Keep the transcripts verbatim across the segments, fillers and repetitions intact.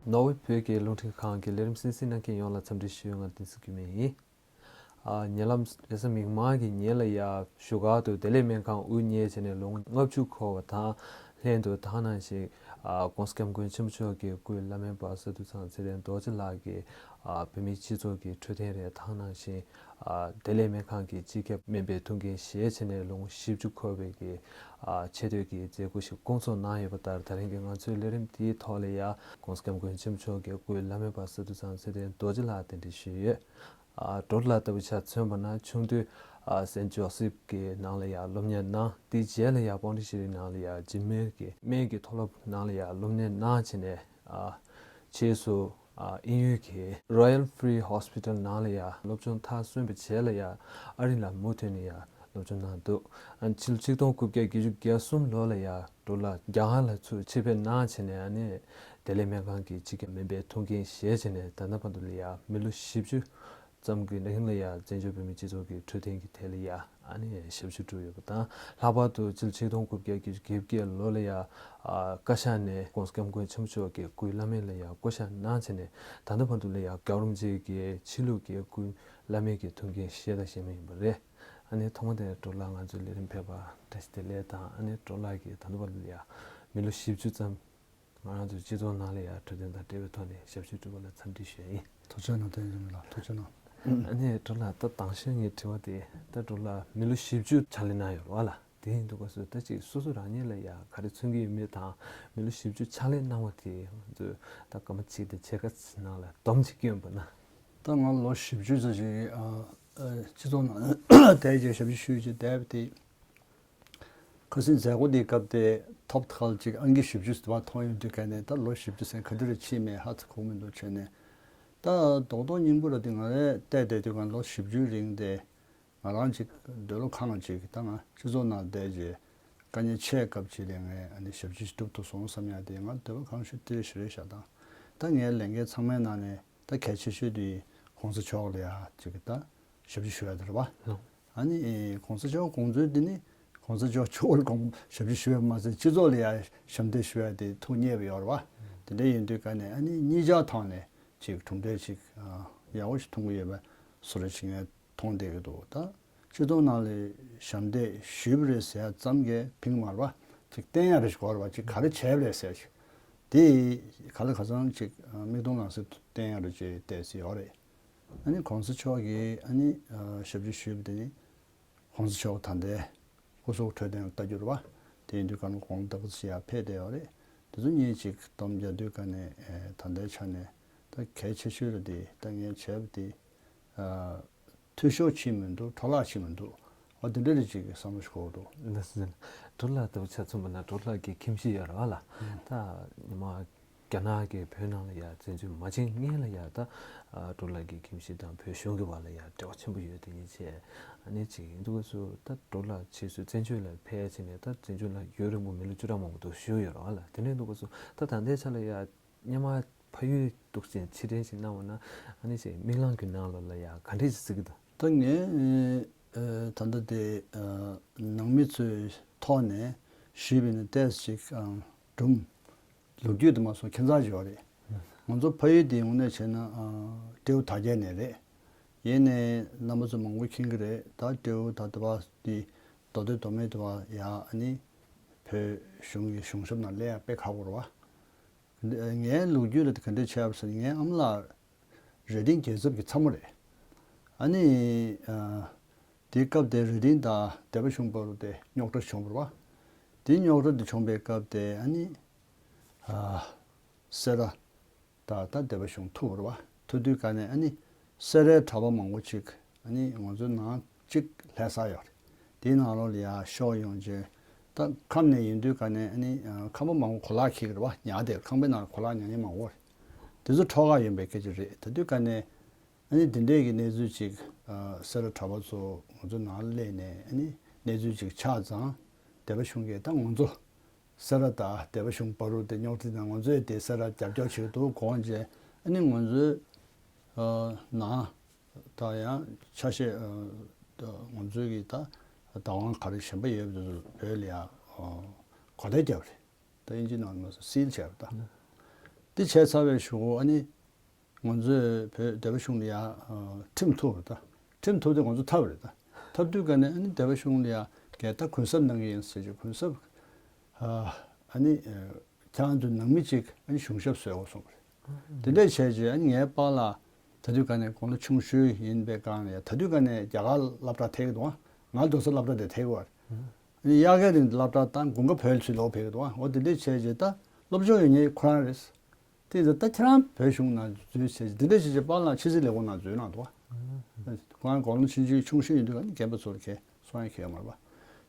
ནོར་ཝེ་བོད་ཀྱི་རླུང་འཕྲིན་ཁང་གི་ལས་རིམ་གསན་གཟིགས་གནང་མཁན་ཡོངས་ལ་འཚམས་འདྲི་ཞུ། ང་བསྟན་འཛིན་སྐྱིད་མེད་ཡིན། ཨ། ཉེ་ལམ་རེས་གཟའ་མིག་དམར་གྱི་ཉིན་ལ་ཡ་བཞུགས་སྒར་དུ་བདེ་ལེགས་སྨན་ཁང་དབུ་བརྙེས་བྱས་ནས་ལོ་ངོ་ལྔ་བཅུ་འཁོར་བ་དང་ལྷན་དུ། ད་ག་ནང་བཞིན་ཨ་༸གོང་ས་༸སྐྱབས་མགོན་ཆེན་པོ་མཆོག་གི་སྐུའི་བླ་སྨན་པ་ས་འདུ་ཚང་ཚེ་བརྟན་རྡོ་རྗེ་ལགས་ཀྱི་ཨ་བོད་མིའི་སྤྱི་ཚོགས་ཀྱི་འཕྲོད་བསྟེན་རེད། ད་ག་ནང་བཞིན་ཨ་བདེ་ལེགས་སྨན་ཁང་གི་སྤྱི་ཁྱབ་སྨན་པའི་ཐུགས་འགན་བཞེས་བྱས་ནས་ལོ་ངོ་བཞི་བཅུ་འཁོར་བའི་གི་ཨ་ཆེ་བསྟོད་ཀྱི་མཛད་སྒོ་ཞིག་བསྐོང་ཚོགས་གནང་ཡོད་པ་ལྟར། ད་རིང་གི་ང་ཚོའི་ལས་རིམ་དེའི་ཐོག་ལ་ཡ་༸གོང་ས་༸སྐྱབས་མགོན་ཆེན་པོ་མཆོག་གི་སྐུའི་བླ་སྨན་པ་ས་འདུ་ཚང་ཚེ་བརྟན་རྡོ་རྗེ་ལགས་གདན་འདྲེན་ཞུས་ཡོད། ཨ། ཌོ་ལར་ལྟ་བུ་ཆ་མཚོན་པ་ན་ཆུང་དུས་ཨ་སེན་ཇོ་སིབ་ཀྱི་ནང་ལ་ཡ་སློབ་གཉེར་གནང་། དེའི་རྗེས་ལ་ཡ་པོན་ཌི་ཆེ་རི་ནང་ལ་ཡ་འཇིབ་རྨེན་གྱི་སྨན་གྱི་མཐོ་སློབ་ནང་ལ་ཡ་སློབ་གཉེར་གནང་བྱས་ནས། ཨ། རྗེས་སུ་ཨ་དབྱིན་ཡུལ་གྱི་Royal Free Hospital ནང་ལ་ཡ་སློབ་སྦྱོང་མཐར་སོན་པའི་རྗེས་ལ་ཡ་ཨ་རི་ལ་མུ་མཐུད་ནས་ཡ་སློབ་སྦྱོང་གནང་འདུག་ཨ། ཕྱི་ལོ་ཆིག་སྟོང་དགུ་བརྒྱ་བརྒྱད་ཅུ་གྱ་གསུམ་ལོ་ལ་ཡ་ཌོ་ལར་རྒྱ་གར་ལ་ཚུར་ཆེད་ཕེབས་གནང་བྱས་ནས། ཨ་ནི་བདེ་ལེགས་སྨན་ཁང་གི་སྤྱི་ཁྱབ་སྨན་པའི་ཐུགས་འགན་བཞེས་བྱས་ནས་ད་ལྟ་བར་དུ་ལ་ཡ་མི་ལོ་བཞི་བཅུ་ཙམ་གྱི་རིང་ལ་ཡ་བཙན་བྱོལ་བོད་མིའི་སྤྱི་ཚོགས་ཀྱི་འཕྲོད་བསྟེན་གྱི་ཐད་ལ་ཡ་ཨ་ནི་ཞབས་ཞུ་བསྒྲུབས་ཡོད་པ་དང་། ལྷག་པར་དུ་ཕྱི་ལོ་ཆིག་སྟོང་དགུ་བརྒྱ་བརྒྱད་ཅུ་གྱ་བརྒྱད་ལོ་ལ་ཡ་ཨ་བཀའ་ཤག་ནས་༸གོང་ས་༸སྐྱབས་མགོན་ཆེན་པོ་མཆོག་གི་སྐུའི་བླ་སྨན་ལ་ཡ་བསྐོ་བཞག་གནང་བྱས་ནས། ད་ལྟ་བར་དུ་ལ་ཡ་རྒྱལ་བ་རིན་པོ་ཆེ་གི་ཕྱི་ལུགས་ཀྱི་སྐུའི་བླ་སྨན་གྱི་ཐུགས་འགན་བཞེས་དང་བཞེས་མུས་ཡིན་པ་རེད། ཨ་ནི་ཐོག་མ་དེ་ཌོ་ལར་ང་ཚོའི་ལས་རིམ་ཕེབས་པར་བཀྲ་ཤིས་བདེ་ལེགས་དང་། ཨ་ནི་ཌོ་ལར་གྱིས་ད་ལྟ་བར་དུ་ལ་ཡ་མི་ལོ་བཞི་བཅུ་ཙམ་ང་རང་ཚོའི་སྤྱི་ཚོགས་ནང་ལ་ཡ་འཕྲོད་བསྟེན་དང་འབྲེལ་བའི་ཐོག་ནས་ཞབས་ཞུ་བསྒྲུབས་པ་ལ་འཚམས་འདྲི་ཞུ་ཡ་ཡིན། ཐུགས་རྗེ་གནང་། བསྟན་འཛིན་ལགས་ཐུགས་རྗེ་གནང་། ཨ་ནི་ཌོ་ལར་ད་དང་ཤོས་ངའི་དྲི་བ་དེ། ད་ཌོ་ལར་མི་ལོ་བཞི་བཅུ་ཕྱག་ལས་གནང་ཡོད་རེད་བ་ལ། དེ་ཡིན་དུས་སྐབས་སུ་ད་ཅིག་སོ་སོ་རང་ཉིད་ལ་ཡ་ག་རེ་མཚོན་གྱི་ཡོད་མེད་དང་། མི་ལོ་བཞི་བཅུ་ཕྱག་ལས་གནང་བ་དེ་ང་ཚོས་ད་སྐར་མ་གཅིག་དང་ཕྱེད་ཀ་ནང་ལ་སྡོམ་ཅིག་སྐྱོན་པ་ན། ད་ང་ལོ་བཞི་བཅུ་ཙམ་ཞིག་ཨ་ཨ་སྤྱི་ཚོགས་ནང་བསྡད་རྗེས་ཞབས་ཕྱི་ཞུས་རྗེས་བསྡད་པ་དེ། ཁ་སང་མཛད་སྒོ་འདིའི་སྐབས་དེ་ཐོབ་ཐང་ཅིག་ཨང་ཀི་བཞི་བཅུ་ཙམ་མཐོང་ཡོང་དུས་ག་ནས་ད་ལོ་བཞི་བཅུ་ཟེར་ག་འདྲ་རེ་ཕྱིན་མེད་ཧ་ཚ་གོ་མི་འདུག་བྱས་ནས། ད་རྡོག་རྡོག་སྙིང་པོ་ར་དེ་ང་རས་བལྟས་བསྡད་དུས་ག་ལོ་བཞི་བཅུའི་རིང་དེ་ང་རང་ཅིག་འདོད་བློ་ཁེངས་ཅིག་ད་ང་སྤྱི་ཚོགས་ནང་བསྡད་རྗེས་དཀའ་ངལ་ཆེ་སྐབས་ཅིག་ལ་ངས་ཨ་ནི་ཞབས་ཕྱི་ཞིག་སྒྲུབ་ཐུབ་སོང་བསམ་ཡ་དེ་ང་འདོད་བློ་ཁེངས་ཤུགས་དེ་རེ་ཞིག་རེད་བཞག་དང་། ད་ངའི་ལས་འགན་ཚང་མའི་ནང་ནས་ད་གལ་ཆེ་ཤོས་དེ་གོང་ས་མཆོག་ལ་ཡ་ཅིག་ད་ཞབས་ཕྱི་ཞུ་ཡ་དེ་རེད་བ། ཨ་ནི་ཨེ་གོང་ས་མཆོག་དགོངས་ཚུལ་འདི་ནི་གོང་ས་མཆོག་མཆོག་ལ་དགོངས་ཞབས་ཕྱི་ཞུ་ཡ་མ་ཟད་སྤྱི་ཚོགས་ལ་ཡ་ཞབས་འདེགས་ཞུ་ཡ་དེ་ཐུགས་མཉེས་པ་ཡོད་རེད་བ། དེ་འདྲ་ཡིན་དུས་ག་ནས་ཨ་ནི་གཉིས་ཆ་ཐོག་ནས་ཅིག་གྲུབ་འབྲས་ཅིག་ཨ་ཡག་པོ་ཞིག་ཐོན་གྱི་ཡོད་པའི་བཟོ་འདྲ་ཅིག་ངས་མཐོང་བསྡད་ཀྱི་འདུག་ད་སྤྱི་ཚོགས་ནང་ལ་ཞབས་འདེགས་ཞུས་པ་རེད་ཟེར་ཡ་ཙམ་གྱིས་ཕན་གྱི་མ་རེད་བ། ཅིག་བསྟན་ཡ་རེ་ཞིག་དགོས་རེད་བ། ཅིག་ག་རེ་བྱས་པ་རེད་ཟེར་ཅིག་དེ་ག་ལ་ག་ཚང་ཅིག་མིག་མཐོང་ལག་ཟིན་དུ་བསྟན་ཡ་རེ་ཅིག་བལྟས་ཟིན་ཡོད་རེད། ཨ་ནི་གོང་ས་མཆོག་གིས་ཨ་ནི་ཨ་ཞབས་ཕྱི་ཞུས་པ་དེ་ནི་གོང་ས་མཆོག་ད་ལྟའི་སྐུ་གཟུགས་འཕྲོད་བསྟེན་ལ་ལྟ་རྒྱུ་རེད་བ། དེ་ཡིན་དུས་ག་ནས་དགོངས་དག་ཞིག་ཡར་ཕེབས་བསྡད་ཡོད་རེད། དེ་ཚོ་གཉིས་ཅིག་སྡོམ་རྒྱག་དུས་ག་ནས་ཨེ་ད་ལྟའི་ཆ་ནས་ད་གལ་ཆེ་ཤོས་རེད་དེ། ད་ངས་བྱས་པ་དེ་ཨ་འཐུས་ཤོར་ཕྱིན་མི་འདུག་འཕྲོ་བརླག་ཕྱིན་མི་འདུག་འོ་དེ་འདྲ་རེ་ཅིག་བསམ་བློ་ཞིག་འཁོར་འདུག་ལགས་སོ། ཌོ་ལར་ལྟ་བུ་ཆ་མཚོན་པ་ན་ཌོ་ལར་གྱི་ཁྱིམ་གཞིས་ཡོད་རེད་བ་ལ། ད་ཉི་མ་རྒྱ་ནག་གིས་བོད་ནང་ལ་ཡ་བཙན་འཛུལ་མ་བྱེད་སྔོན་ལ་ཡ་ད་ཨ་ཌོ་ལར་གྱི་ཁྱིམ་གཞིས་དང་བོད་གཞུང་གི་བར་ལ་ཡ་འབྲེལ་བ་ཆེན་པོ་ཡོད་དེ་ཡིན་ཆེ། ཨ་ནི་ཅིག་ཡིན་འདུག་སུ་ད་ཌོ་ལར་ཕྱིས་སུ་བཙན་བྱོལ་ལ་ཕེབས་ཕྱིན་ནས་ད་བཙན་བྱོལ་ལ་ཡུན་རིང་པོ་མི་ལོ་བཅུ་ཕྲག་མང་པོ་འདུག་བཞུགས་ཡོད་རེད་བ་ལ། དེ་འདྲ་འདུག་སུ་ད་ད་ལྟའི་ཆ་ལ་ཡ་སྔོན་མ་ཕ་ཡུལ་འདུག་ཅིང་ཕྱིར་དྲན་ཞིག་གནང་བ་ན། ཨ་ནི་ཅིག་མིག་ལམ་གྱི་ནང་ལོགས་ལ་ཡ་ག་འདྲས་ཞིག་གཟིགས་ཀྱི་འདུག་ད་ངས་ཨ་ད་ལྟ་དེ་ཨ་ནང་མི་ཚོའི་ཐོག་ནས་ཞུས་པ་ཡིན་ན་ཏོག་ཙམ་ཅིག་ཨ་སྒྲུང་ལོ་རྒྱུས་དེ་མ་སོང་ཁྱད་མཚར་ཅིག་ཡོད་རེད། ང་ཚོ་ཕ་ཡུལ་དེ་དངོས་གནས་བྱས་ན་ཨ་སྤྲེའུ་དར་རྒྱས་ནས་རེད། ཡིན་ནའི་རྣམ་པ་ཚོ་མང་པོ་མཁྱེན་གྱི་རེད། ད་སྤྲེའུ་ད་ལྟ་བ་དེ་མདོ་སྟོད་མདོ་སྨད་དུ་བ་ཡ་ཨ་ནི་བོད་གཞུང་གི་གཞུང་ཞབས་ནང་སླེབས་ཡ་དཔེ་ཁག་པོ་རེད་བ། ངའི་ལོ་རྒྱུས་ལ་དེ་ག་འདྲས་ཆགས་པ་ཟེར་ན། ངའི་ཨ་མ་ལགས་རྭ་སྒྲེང་རྒྱལ་ཚབ་ཀྱི་ཚ་མོ་རེད། ཨ་ནི་ཨ་དེའི་སྐབས་དེ་རྭ་སྒྲེང་དང་སྡེ་པ་གཞུང་བར་དུ་དེ་རྙོག་དྲ་བྱུང་བ་རེད་བ། དེ་རྙོག་དྲ་དེ་བྱུང་བའི་སྐབས་དེ་ཨ་ནི་ཨ་སེ་ར་དང་ད་སྡེ་པ་གཞུང་ཐུག་པ་རེད་བ། ཐུག་དུས་ག་ནས་ཨ་ནི་སེ་རའི་གྲྭ་པ་མང་པོ་ཅིག་ཨ་ནི་ང་ཚོའི་ནང་གཅིག་ལྷ་ས་ཡོད་རེད། དེའི་ནང་ལོགས་ལ་ཡར་ཤོག་ཡོང་རྗེས་ད་ཁམས་ནས་ཡིན་དུས་ག་ནས་ཨ་ནི་ཁམས་པ་མང་པོ་གོ་ལག་འཁྱེར་གྱི་རེད་བ། ཉལ་དེ་ཁང་པའི་ནང་ལ་གོ་ལག་ཉལ་མཁན་མང་པོ་རེད། དེ་ཚོ་འཕྲོག་ག་ཡོང་པའི་སྐད་ཆ་རེད། ད་དུས་ག་ནས་ཨ་ནི་དེ་འདྲས་ཀྱི་གནས་ཚུལ་ཅིག་ཨ་སེ་ར་གྲྭ་པ་ཚོ་ང་ཚོ་ནང་ལ་སླེབས་ནས་ཨ་ནི་གནས་ཚུལ་ཅིག་ཆགས་ཙང་སྡེ་པ་གཞུང་གིས་ད་ང་ཚོ་སེ་ར་དང་སྡེ་པ་གཞུང་བར་དུ་དེ་རྙོག་དྲ་དང་། ང་ཚོས་དེ་སེ་ར་རྒྱབ་སྐྱོར་བྱེད་ཀྱི་འདུག་དགོངས་རྗེས་ཨ་ནི་ང་ཚོའི་ཨ་ནང་དང་ཡང་ཆ་ཤས་ཨ་ང་ཚོའི་གི་ད་བདག་དབང་ག་རེ་གཞན་པ་ཡོད་པ་དེ་ཚོ་བོད་ལ་ཡ་ཨ་གོ་བརྡ་བརྒྱབ་རེད། ད་དབྱིན་ཇི་ནང་ལ་སིལ་བྱས་པ་ད། དེ་བྱས་ཚར་བའི་གཞུག་གུ་ཨ་ནི་ང་ཚོས་བོད་སྡེ་པ་གཞུང་ལ་ཡ་ཁྲིམས་ཐོབ་རེད་ད། ཁྲིམས་ཐོབ་དེ་ང་ཚོ་ཐབ་རེད་ད། ཐབ་དུས་ག་ནས་ཨ་ནི་སྡེ་པ་གཞུང་ལ་ཡ་གས་ད་གུན་གསབ་གནང་གི་ཡིན་ཟེར་གྱི་གུན་གསབ། ཨ་ནི་ཁྱེད་རང་ཚོའི་ནང་མི་གཅིག་ཨ་ནི་གཞུང་ཞབས་བཟོས་དགོས་གསུངས་པ་རེད། དེ་འདྲས་བྱས་རྗེས་ཨ་ནི་ངའི་པཱ་ལགས་ད་དུས་ག་ནས་དགུང་ལོ་ཆུང་ཤོས་ཡིན་པའི་སྒང་ལ་ཡ་ད་དུས་ག་ནས་རྒྱ་གར་སློབ་གྲྭ་ཐེག་གི་འདུག་ང་རྡོ་སོལ་སློབ་གྲྭ་དེ་ཐེག་གི་བར། ཨ་ནི་དབྱར་ཁའི་རིང་སློབ་གྲྭ་དང་དགུན་ཁ་བོད་ལ་ཚུར་ལོག་ཕེབས་ཀྱི་འདུག་འོ་དེ་འདྲས་བྱས་རྗེས་ད་སློབ་སྦྱོང་ཡོད་མཁན་ཁོ་རང་རེད། དེ་ཡིན་ཙང་ད་ཁྱེད་རང་བོད་གཞུང་ནང་འཛུལ་བྱས་འདི་འདྲ་བྱས་བྱས་པཱ་ལགས་ཕྱི་སྲིད་ལས་ཁུངས་ནང་འཛུལ་གནང་འདུག་ཁོ་རང་དགུང་ལོ་ཆུང་ཆུང་ཆུང་ཤོས་ཡིན་དུས་ཨ་ནི་རྒན་པ་ཚོ་ལ་ཁྱེད་གསུང་ཡ་ཁྱེད་ཡོད་མ་རེད་པ།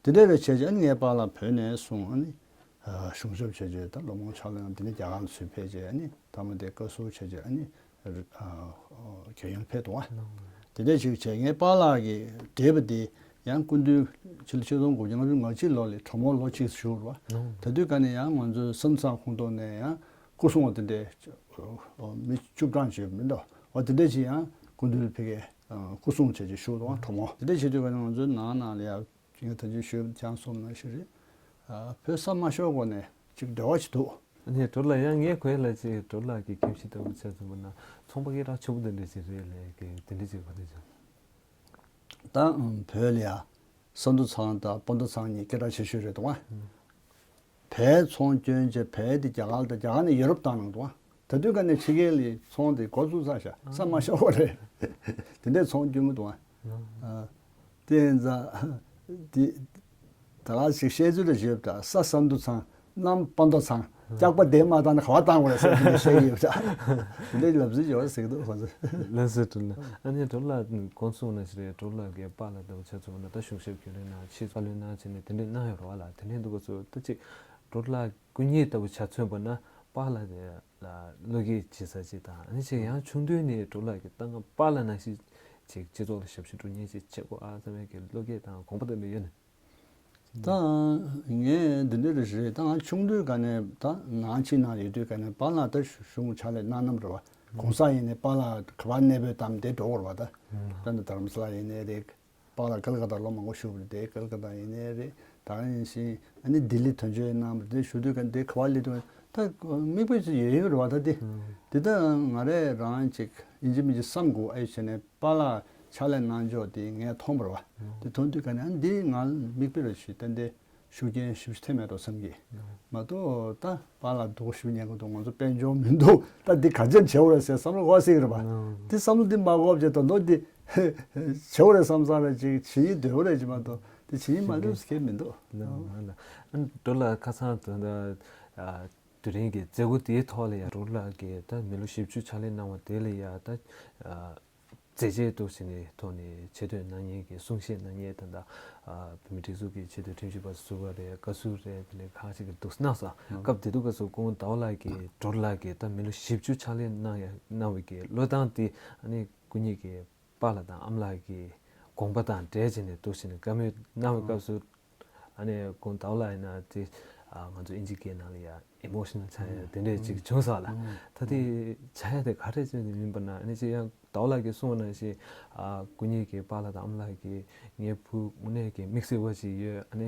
དེ་འདྲ་རེད་བྱས་བྱས་ཨ་ནི་ངའི་པཱ་ལགས་བོད་ནས་སོང་ཨ་ནི་གཞུང་ཞབས་བྱས་བྱས་ད་སློབ་དཔོན་ཕྱག་ལེན་འདི་ནས་རྒྱ་གར་ལ་ཚུར་ཕེབས་བྱས་ཨ་ནི་མཐའ་མ་དེ་བཀའ་ཟུར་བྱས་བྱས་ཨ་ནི་རྒྱལ་ཡོངས་ཕེབས་འདུག་བ། དེ་འདྲ་ཞིག་བྱས་ངའི་པཱ་ལགས་ཀྱིས་བགྲེས་པ་དེ་ཡང་སྐུ་མདུན་ཕྱི་ལོ་ཆིག་སྟོང་དགུ་བརྒྱ་ལྔ་བཅུ་ང་གཅིག་ལོ་ལ་གྲོགས་མོ་ལོ་གཅིག་བཞུགས་རེད་བ། ད་དུས་ག་ནས་ཡང་ང་ཚོའི་བསམ་ཚང་ཁོངས་གཏོགས་ནས་ཡང་སྐུ་སྲུང་བ་དེ་འདྲས་མི་བཅུ་གྲངས་ཅིག་མི་འདུག་བ། དེ་འདྲས་ཅིག་ཡང་སྐུ་མདུན་ཕ་གིར་སྐུ་སྲུང་བྱས་ཅིག་བཞུགས་འདུག་བ། གྲོགས་མོ་དེ་འདྲས་བྱེད་དུས་ག་ནས་ང་ཚོའི་ནང་ནང་ལ་ཡང་ངས་ད་ཅིག་ཞུས་ཀྱང་སོང་ན་ཞིག་རེད། བོད་ས་མ་ཤོར་གོང་ནས་ཅིག་འབྲེལ་བ་ཅིག་འདུག་ཨ་ནི་གྲོགས་ལགས་ཡང་ངས་གོ་ཡ་ལ་ཅིག་གྲོགས་ལགས་ཀྱི་ཁྱིམ་གཞིས་ལྟ་བུ་ཆ་མཚོན་པ་ན་ཚོང་པ་སྐད་གྲགས་ཆེན་པོ་དེ་འདྲ་ཅིག་རེད་ལས་ཀྱི་དེ་འདྲ་ཅིག་གོ་ཐུབ་བྱུང་། ད་བོད་ལ་ཡ་ས་འདུ་ཚང་དང་སྤ་འདུ་ཚང་གཉིས་སྐད་གྲགས་ཆེ་ཤོས་རེད་འདུག་བ། བལ་ཚོང་སྐྱོན་བྱས་བལ་དེ་རྒྱ་གར་དང་རྒྱ་གར་ནས་ཡོ་རོབ་བཏང་གནང་འདུག་བ། ད་དུས་ག་ནས་ཕྱི་རྒྱལ་ལ་ཚོང་དེ་འགོ་བཙུགས་ཚར་ཤག་ས་མ་ཤོར་བ་རེད། དེ་འདྲའི་ཚོང་སྐྱོན་མི་འདུག་བ། དེ་ཡིན་ཙང་དེ་ད་ག་ཞིག་བཤད་ཚུལ་རེ་བྱེད་པ་འདྲ་ས་ས་འདུ་ཚང་། གནམ་སྤ་འདོ་ཚང་། སྐྱག་པ་དེ་མ་བཏང་ན་ག་བ་བཏང་དགོས་རེད་ཟེར་ནས་བཤད་ཀྱི་ཡོད་ཤག་དེ་འདྲའི་ལབ་ཚུལ་ཡོད་ཟེར་གྱི་འདུག་ཁོ་ཚོས། ལགས་སོ་གྲོགས་ལགས། ཨ་ནི་གྲོགས་ལགས་གོང་གསུངས་ནང་བཞིན་རེད། གྲོགས་ལགས་ཀྱི་པཱ་ལགས་ལྟ་བུ་ཆ་མཚོན་པ་ན་ད་གཞུང་ཞབས་རྒྱུན་ལས་གནང་ཕྱིས་བཀའ་བློན་གནང་བྱས་ནས་དེ་འདྲས་གནང་ཡོད་རེད་བ་ལགས། དེ་འདྲས་འདུག་ག་ཚོད་ད་ཅིག་གྲོགས་ལགས་སྐུ་ཉིད་ལྟ་བུ་ཆ་མཚོན་པ་ན་པཱ་ལགས་ལ་བློ་སྐྱེད་བྱེད་ས་ཅིག་དང་ཨ་ནི་ཅིག་ཡང་ཆུང་དུས་ནས་གྲོགས་ལགས་ཀྱི་ད་སྔ་པཱ་ལགས་ནང་བཞིན་ཅིག་སྤྱི་ཚོགས་ལ་ཞབས་ཞུ་སྒྲུབ་མཁན་ཅིག་བྱེད་དགོས་ཨ་བསམ་ཡས་ཀྱི་བློ་སྐྱེད་དང་དགོངས་པ་དེ་འདྲ་ཡོད་ན། ད་ངས་འདི་འདྲ་རེད་ད། ང་ཆུང་དུས་ག་ནས་ད་ནང་ཕྱི་ནང་ཡོད་དུས་ག་ནས་པཱ་ལགས་ད་གཞུང་ཕྱག་ལས་གནང་ནམ་རེད་བ། གོང་ས་ཡིན་ནས་པཱ་ལགས་ག་པར་གནས་སྤོས་བཏང་དེ་འགྲོ་དགོས་རེད་བ་ད། ད་ནི་དྷ་རམ་ས་ལ་ཡིན་ནའི་རེད། པཱ་ལགས་ཀལ་ཀ་ཏ་ལོ་མང་པོ་བཞུགས་པ་རེད་དེ་ཀལ་ཀ་ཏ་ཡིན་ནའི་རེད། ད་ག་ནང་བཞིན་ཨ་ནི་ལྡི་ལི་དོན་གཅོད་གནང་བ་རེད་དེ་བཞུགས་དུས་ག་ནས་དེ་ག་པར་སླེབས་དུས་ད་མིག་དཔེ་ཅིག་ཡོད་ཡོད་རེད་བ་ད་དེ། དེ་ད་ང་རས་རང་ཅིག་ཡིན་གཅིག་མིན་གཅིག་བསམ་དགོས་ཨེ་བྱས་ནས། པཱ་ལགས་ཕྱག་ལས་གནང་ཕྱོགས་དེ་ངས་མཐོང་བ་རེད་བ། དེ་མཐོང་དུས་ག་ནས་ཨ་འདི་ང་མིག་དཔེ་རེ་ཞིག་ཏན་ཏན་ཤུགས་རྐྱེན་ཞེ་པོ་ཅིག་ཐེབས་མེད་འགྲོ་བསམ་གི། མ་གཏོགས་ད་པཱ་ལགས་སྡུག་ཞུ་ཉན་གི་འདུག་ང་ཚོ་དཔལ་འབྱོར་མི་འདུག་ད་འདི་ག་ཅན་བྱེད་འོ་རེད་ཟེར་བསམ་བློ་འཁོར་སྲིད་གི་རེད་བ། དེ་བསམ་བློ་འདི་མ་འཁོར་བྱས་ད་མདོ་འདི་བྱེད་འོ་རེད་བསམ་བསམ་རེ་ཅིག་བྱེད་ཡིན་འདོད་འོ་རེད་ཅིག་མ་གཏོགས་དེ་བྱེད་ཡིན་མ་འདོད་ཟེར་མཁན་མི་འདུག་ལགས་ལགས། ཨ་ནི་འགྲོ་ལ་ཁ་སང་དུ་ད་དུས་རིང་གི་མཛད་སྒོ་དེའི་ཐོག་ལ་ཡང་འགྲོ་ལ་གི་ད་མི་ལོ་བཞི་བཅུ་ཕྱག་ལས་གནང་བ་དེ་ལ་ཡང་ད། མཛད་རྗེས་འདུག་ཟེར་ནས་ཐོག་ནས་ཆེ་བསྟོད་གནང་མཁན་གྱི་གསུང་བཤད་གནང་མཁན་དང་ད་བོད་མི་སྒྲིག་འཛུགས་ཀྱི་ཆེ་བསྟོད་ཁྲིམས་ཞིབ་པ་ཟུར་པ་རེད་བཀའ་ཟུར་རེད་དེ་ལས་ཁག་ཅིག་གིས་འདུག་གནང་སོང་། སྐབས་དེ་དུས་སྐབས་སུ་སྐུ་ངོ་ཟླ་བ་ལགས་ཀྱིས་འགྲོ་ལགས་ཀྱིས་ད་མི་ལོ་བཞི་བཅུ་ཕྱག་ལས་གནང་ཡ་གནང་བའི་གི་བློས་བཏང་དེ་ཨ་ནི་སྐུ་ཉིད་ཀྱི་པཱ་ལགས་དང་ཨ་མ་ལགས་ཀྱི་དགོངས་པ་དང་འབྲེལ་བྱས་ནས་འདུག་ཟེར་ནས་བཀའ་མོལ་གནང་བའི་སྐབས་སུ། ཨ་ནི་ཁོང་ཟླ་བ་ལགས་ཡིན་ན་དེ་ང་ཚོ་ཨིན་ཇི་སྐད་ནང་ལ་ཡ་ཨི་མོ་ཤི་ནལ་ཆགས་ཡ་དེ་འདྲས་ཅིག་བྱུང་སོང་ལ། ད་དེ་ཆགས་ཡ་དེ་ག་རེ་བྱས་ནས་མིན་པ་ན་ཨ་ནི་ཅིག་ཡང་ཟླ་བ་ལགས་ཀྱིས་གསུངས་པ་ནང་བཞིན་སྐུ་ཉིད་ཀྱི་པཱ་ལགས་དང་ཨ་མ་ལགས་ཀྱིས་ངའི་བུ་དངོས་གནས་ཀྱི་དམིགས་བསལ་བ་ཅིག་ཡོད། ཨ་ནི་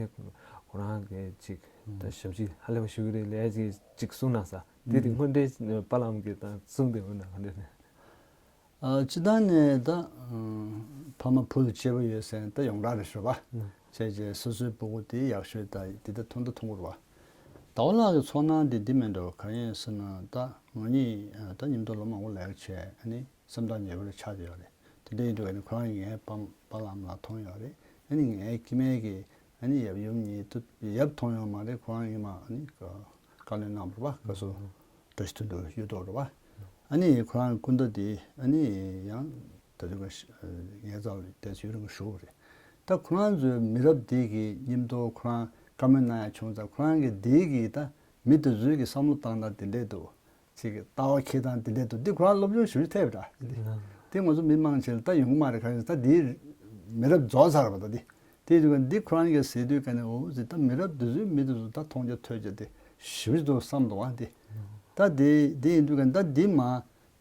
ཁོ་རང་གིས་ཅིག་ད་ཞབས་ཕྱི་ཧ་ལས་པ་ཞུ་གི་རེད་ལས་ཅིག་ཅིག་གསུངས་གནང་ས་དེ་དེ་དངོས་འབྲེལ་པཱ་ལགས་ཀྱིས་ད་གསུངས་དེ་འོ་ན་ག་འདྲས་རེད། ཨ་སྤྱི་བཏང་ནས་ད་ཕ་མ་བུ་ལ་གཅེས་པོ་ཡོད་ཟེར་ན་ད་ཡོངས་གྲགས་རེད་ཤོད་པ། བྱས་རྗེས་སོ་སོའི་སྤུ་གུ་དེ་ཡག་ཤོས་ད་དེ་ད་མཐོང་ད་མཐོང་གི་རེད་བ། ཟླ་བ་ལགས་ཀྱི་ཚོར་སྣང་དེ་འདི་མེད་འགྲོ་ག་ཡིན་ཟེར་ན་ད་ང་གཉིས་ད་མཉམ་དུ་ལོ་མང་པོ་ལས་ཀ་བྱས་ཨ་ནི་སེམས་ཐག་ཉེ་པོ་ལ་ཆགས་བསྡད་ཡོད་རེད། དེ་འདྲ་ཡིན་དུས་ཨ་ནི་ཁོ་རང་གིས་ངའི་པཱ་པཱ་ལགས་ཨ་མ་ལགས་མཐོང་ཡོད་རེད། ཨ་ནི་ངའི་སྐྱེ་དམན་གྱི་ཨ་ནི་ཡབ་ཡུམ་གཉིས་ད་ཡབ་མཐོང་ཡོད་མ་རེད། ཁོ་རང་ཉི་མ་ཨ་ནི་བཀའ་བློན་གནང་བ་རེད་བ། བཀའ་ཟུར་བཀྲ་ཤིས་དོན་གྲུབ་གཡུ་ཐོག་རེད་བ། ཨ་ནི་ཁོ་རང་སྐུ་ཟླ་དེ་ཨ་ནི་ཡང་ད་དུང་ངའི་རྩ་བ་ལ་ཏོག་ཙམ་ཡུན་རིང་པོ་བཞུགས་པ་རེད། ད་ཁོ་རང་ཚོའི་མི་རབས་དེ་གི་མཉམ་དུ་ཁོ་རང་བཀའ་མོལ་གནང་ཡ་བྱུང་ཙང་ཁོ་རང་གི་དེ་གི་ད་མི་དེ་ཚོའི་གི་བསམ་བློ་བཏང་སྟངས་དེ་འདྲས་འདུག་ཅིག་ལྟ་བ་འཁྱེར་སྟངས་དེ་འདྲས་འདུག་འདི་ཁོ་རང་སློབ་སྦྱོང་ཞེ་པོ་ཅིག་ཐེབས་ར། དེ་ང་ཚོ་མི་མང་ཆེ་ལ་ད་ཡོང་གི་མ་རེད། ག་རེ་ད་འདི་མི་རབས་རྫོགས་ཚར་བ་ད་འདི། དེ་དུས་འདི་ཁོ་རང་གིས་ཟེར་དུས་ག་ནས་འོ་ཟེར་ད་མི་རབས་འདི་ཚོའི་མི་འདི་ཚོ་ད་མཐོང་རྒྱ་ཐོས་རྒྱ་དེ་ཞེ་པོ་ཅིག་འདུག་བསམ་འདུག་ཨ་འདི། ད་དེ་དེ་ཡིན་དུས་ག་ནས་ད་འདི་མ་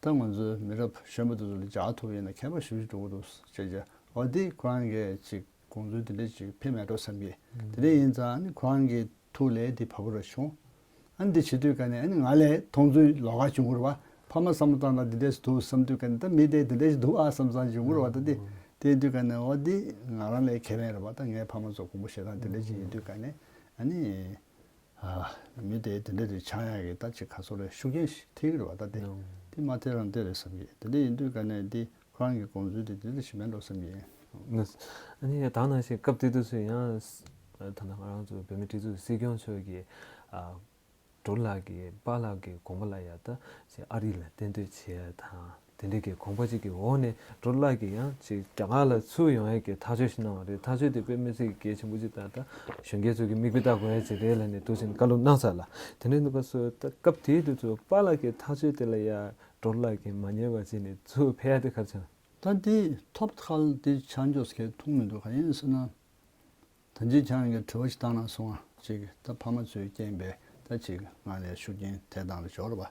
ད་ང་ཚོའི་མི་རབས་གཞོན་པ་འདི་ཚོ་ལ་སྦྱར་ཐུབ་ཡིན་ན་ཁྱད་པར་ཞེ་པོ་ཅིག་འགྲོ་གི་འདུག་ཟེར་བྱས་འོ་འདི་ཁོ་རང་གིས་ཅིག་དགོངས་ཚུལ་དེ་འདྲ་ཅིག་ཕེབས་མེད་འགྲོ་བསམ་གི། དེ་འདྲ་ཡིན་ཙང་ནི་ཁོ་རང་གི་ཐུགས་ལ་དེ་བབས་པ་ར་བྱུང་། ཨ་ནི་འདི་བྱེད་དུས་ཀ་ནས་ཨ་ནི་ང་ལས་མཐོང་ཚུལ་ལོགས་ཀ་བྱུང་གི་རེད་བ། ཕ་མ་བསམ་བློ་བཏང་ན་འདི་འདྲས་སུ་འདུག་བསམ་དུས་ཀ་ནས་ད་མི་དེ་འདི་འདྲས་ཞིག་འདུག་ཨ་བསམ་བསམ་བྱུང་གི་རེད་བ། ད་འདི་དེ་དུས་ཀ་ནས་འོ་འདི་ང་རང་ལས་ཁེ་ཕན་རེད་བ། ད་ངའི་ཕ་མ་ཚོ་དགོངས་པ་བཞེས་སྟངས་འདི་འདྲས་ཅིག་ཡིན་དུས་ཀ་ནས་ཨ་ནི། ཨ། མི་དེ་དེ་འདྲ་རེ་ཆགས་ཡག་གི་ད་ཅིག་ཁ་སོ་རེ་ཤུགས་རྐྱེན་ཞིག་ཐེབས་ཀྱི་རེད་བ། ད་དེ་ཨོ། དེ་མ་ཐེབས་རང་དེ་རེད་བསམ་གྱི། དེ་འདྲ་ཡིན་དུས་ག་ནས་དེ་ཁོ་རང་གི་དགོངས་ཚུལ་དེ་དེ་འདྲ་ཞིག་མེད་འགྲོ་བསམ་གྱི་ཡིན། ཨ་ནི་ད་ནང་བཞིན་སྐབས་དེ་དུས་སུ་ཡང་ད་ལྟ་ང་རང་ཚོ་བོད་མི་སྒྲིག་འཛུགས་སྲིད་སྐྱོང་མཆོག་གིས་ཨ། སྒྲོལ་ལགས་ཀྱི་པཱ་ལགས་ཀྱི་དགོངས་པ་ལ་ཡ་ད་ཅིག་ཨ་རི་ལ་གཏན་སྡོད་བྱེད་ཡ་དང་དེ་འདྲ་གི་དགོངས་པ་ཅིག་གི་འོག་ནས་སྒྲོལ་ལགས་ཀྱིས་ཡང་ཅིག་རྒྱ་གར་ལ་ཚུར་ཡོང་ཡ་གི་ཐག་གཅོད་ཞིག་གནང་བ་རེད། ཐག་གཅོད་དེ་དཔེ་མི་སྲིད་གལ་ཆེན་པོ་ཅིག་དང་ད་གཞོན་སྐྱེས་ཚོ་གི་མིག་དཔེ་ལྟ་དགོས་ཡ་ཅིག་རེད་ལབ་ནས་འདུག་ཟིན་བཀའ་སློབ་གནང་ཚར་ལ། དེ་འདྲ་འདུག་ག་སོ་ད་སྐབས་དེའི་དུས་ཚོད་པཱ་ལགས་ཀྱི་ཐག་གཅོད་དེ་ལ་ཡ་སྒྲོལ་ལགས་ཀྱིས་མ་ཉན་པ་བྱས་ནས་ཚུར་ཕེབས་ཡ་དེ་ག་རེ་བྱུང་། ད་དེ་ཐོབ་ཐང་དེ་ཆ་འཇོག་སྐད་ཐུག་མི་འདུག་ག་ཡིན་ཟེར་ན། ད་ཅི་ཁྱེད་རང་གིས་དྲི་བ་ཞིག་བཏང་ན་སོང་ང་། ཅིག་ད་ཕ་མ་ཚོས་རྐྱེན་པས་ད་ཅིག་ང་ལ་ཤུགས་རྐྱེན་ཐེབས་སྟངས་རེ་འབྱོར་བ།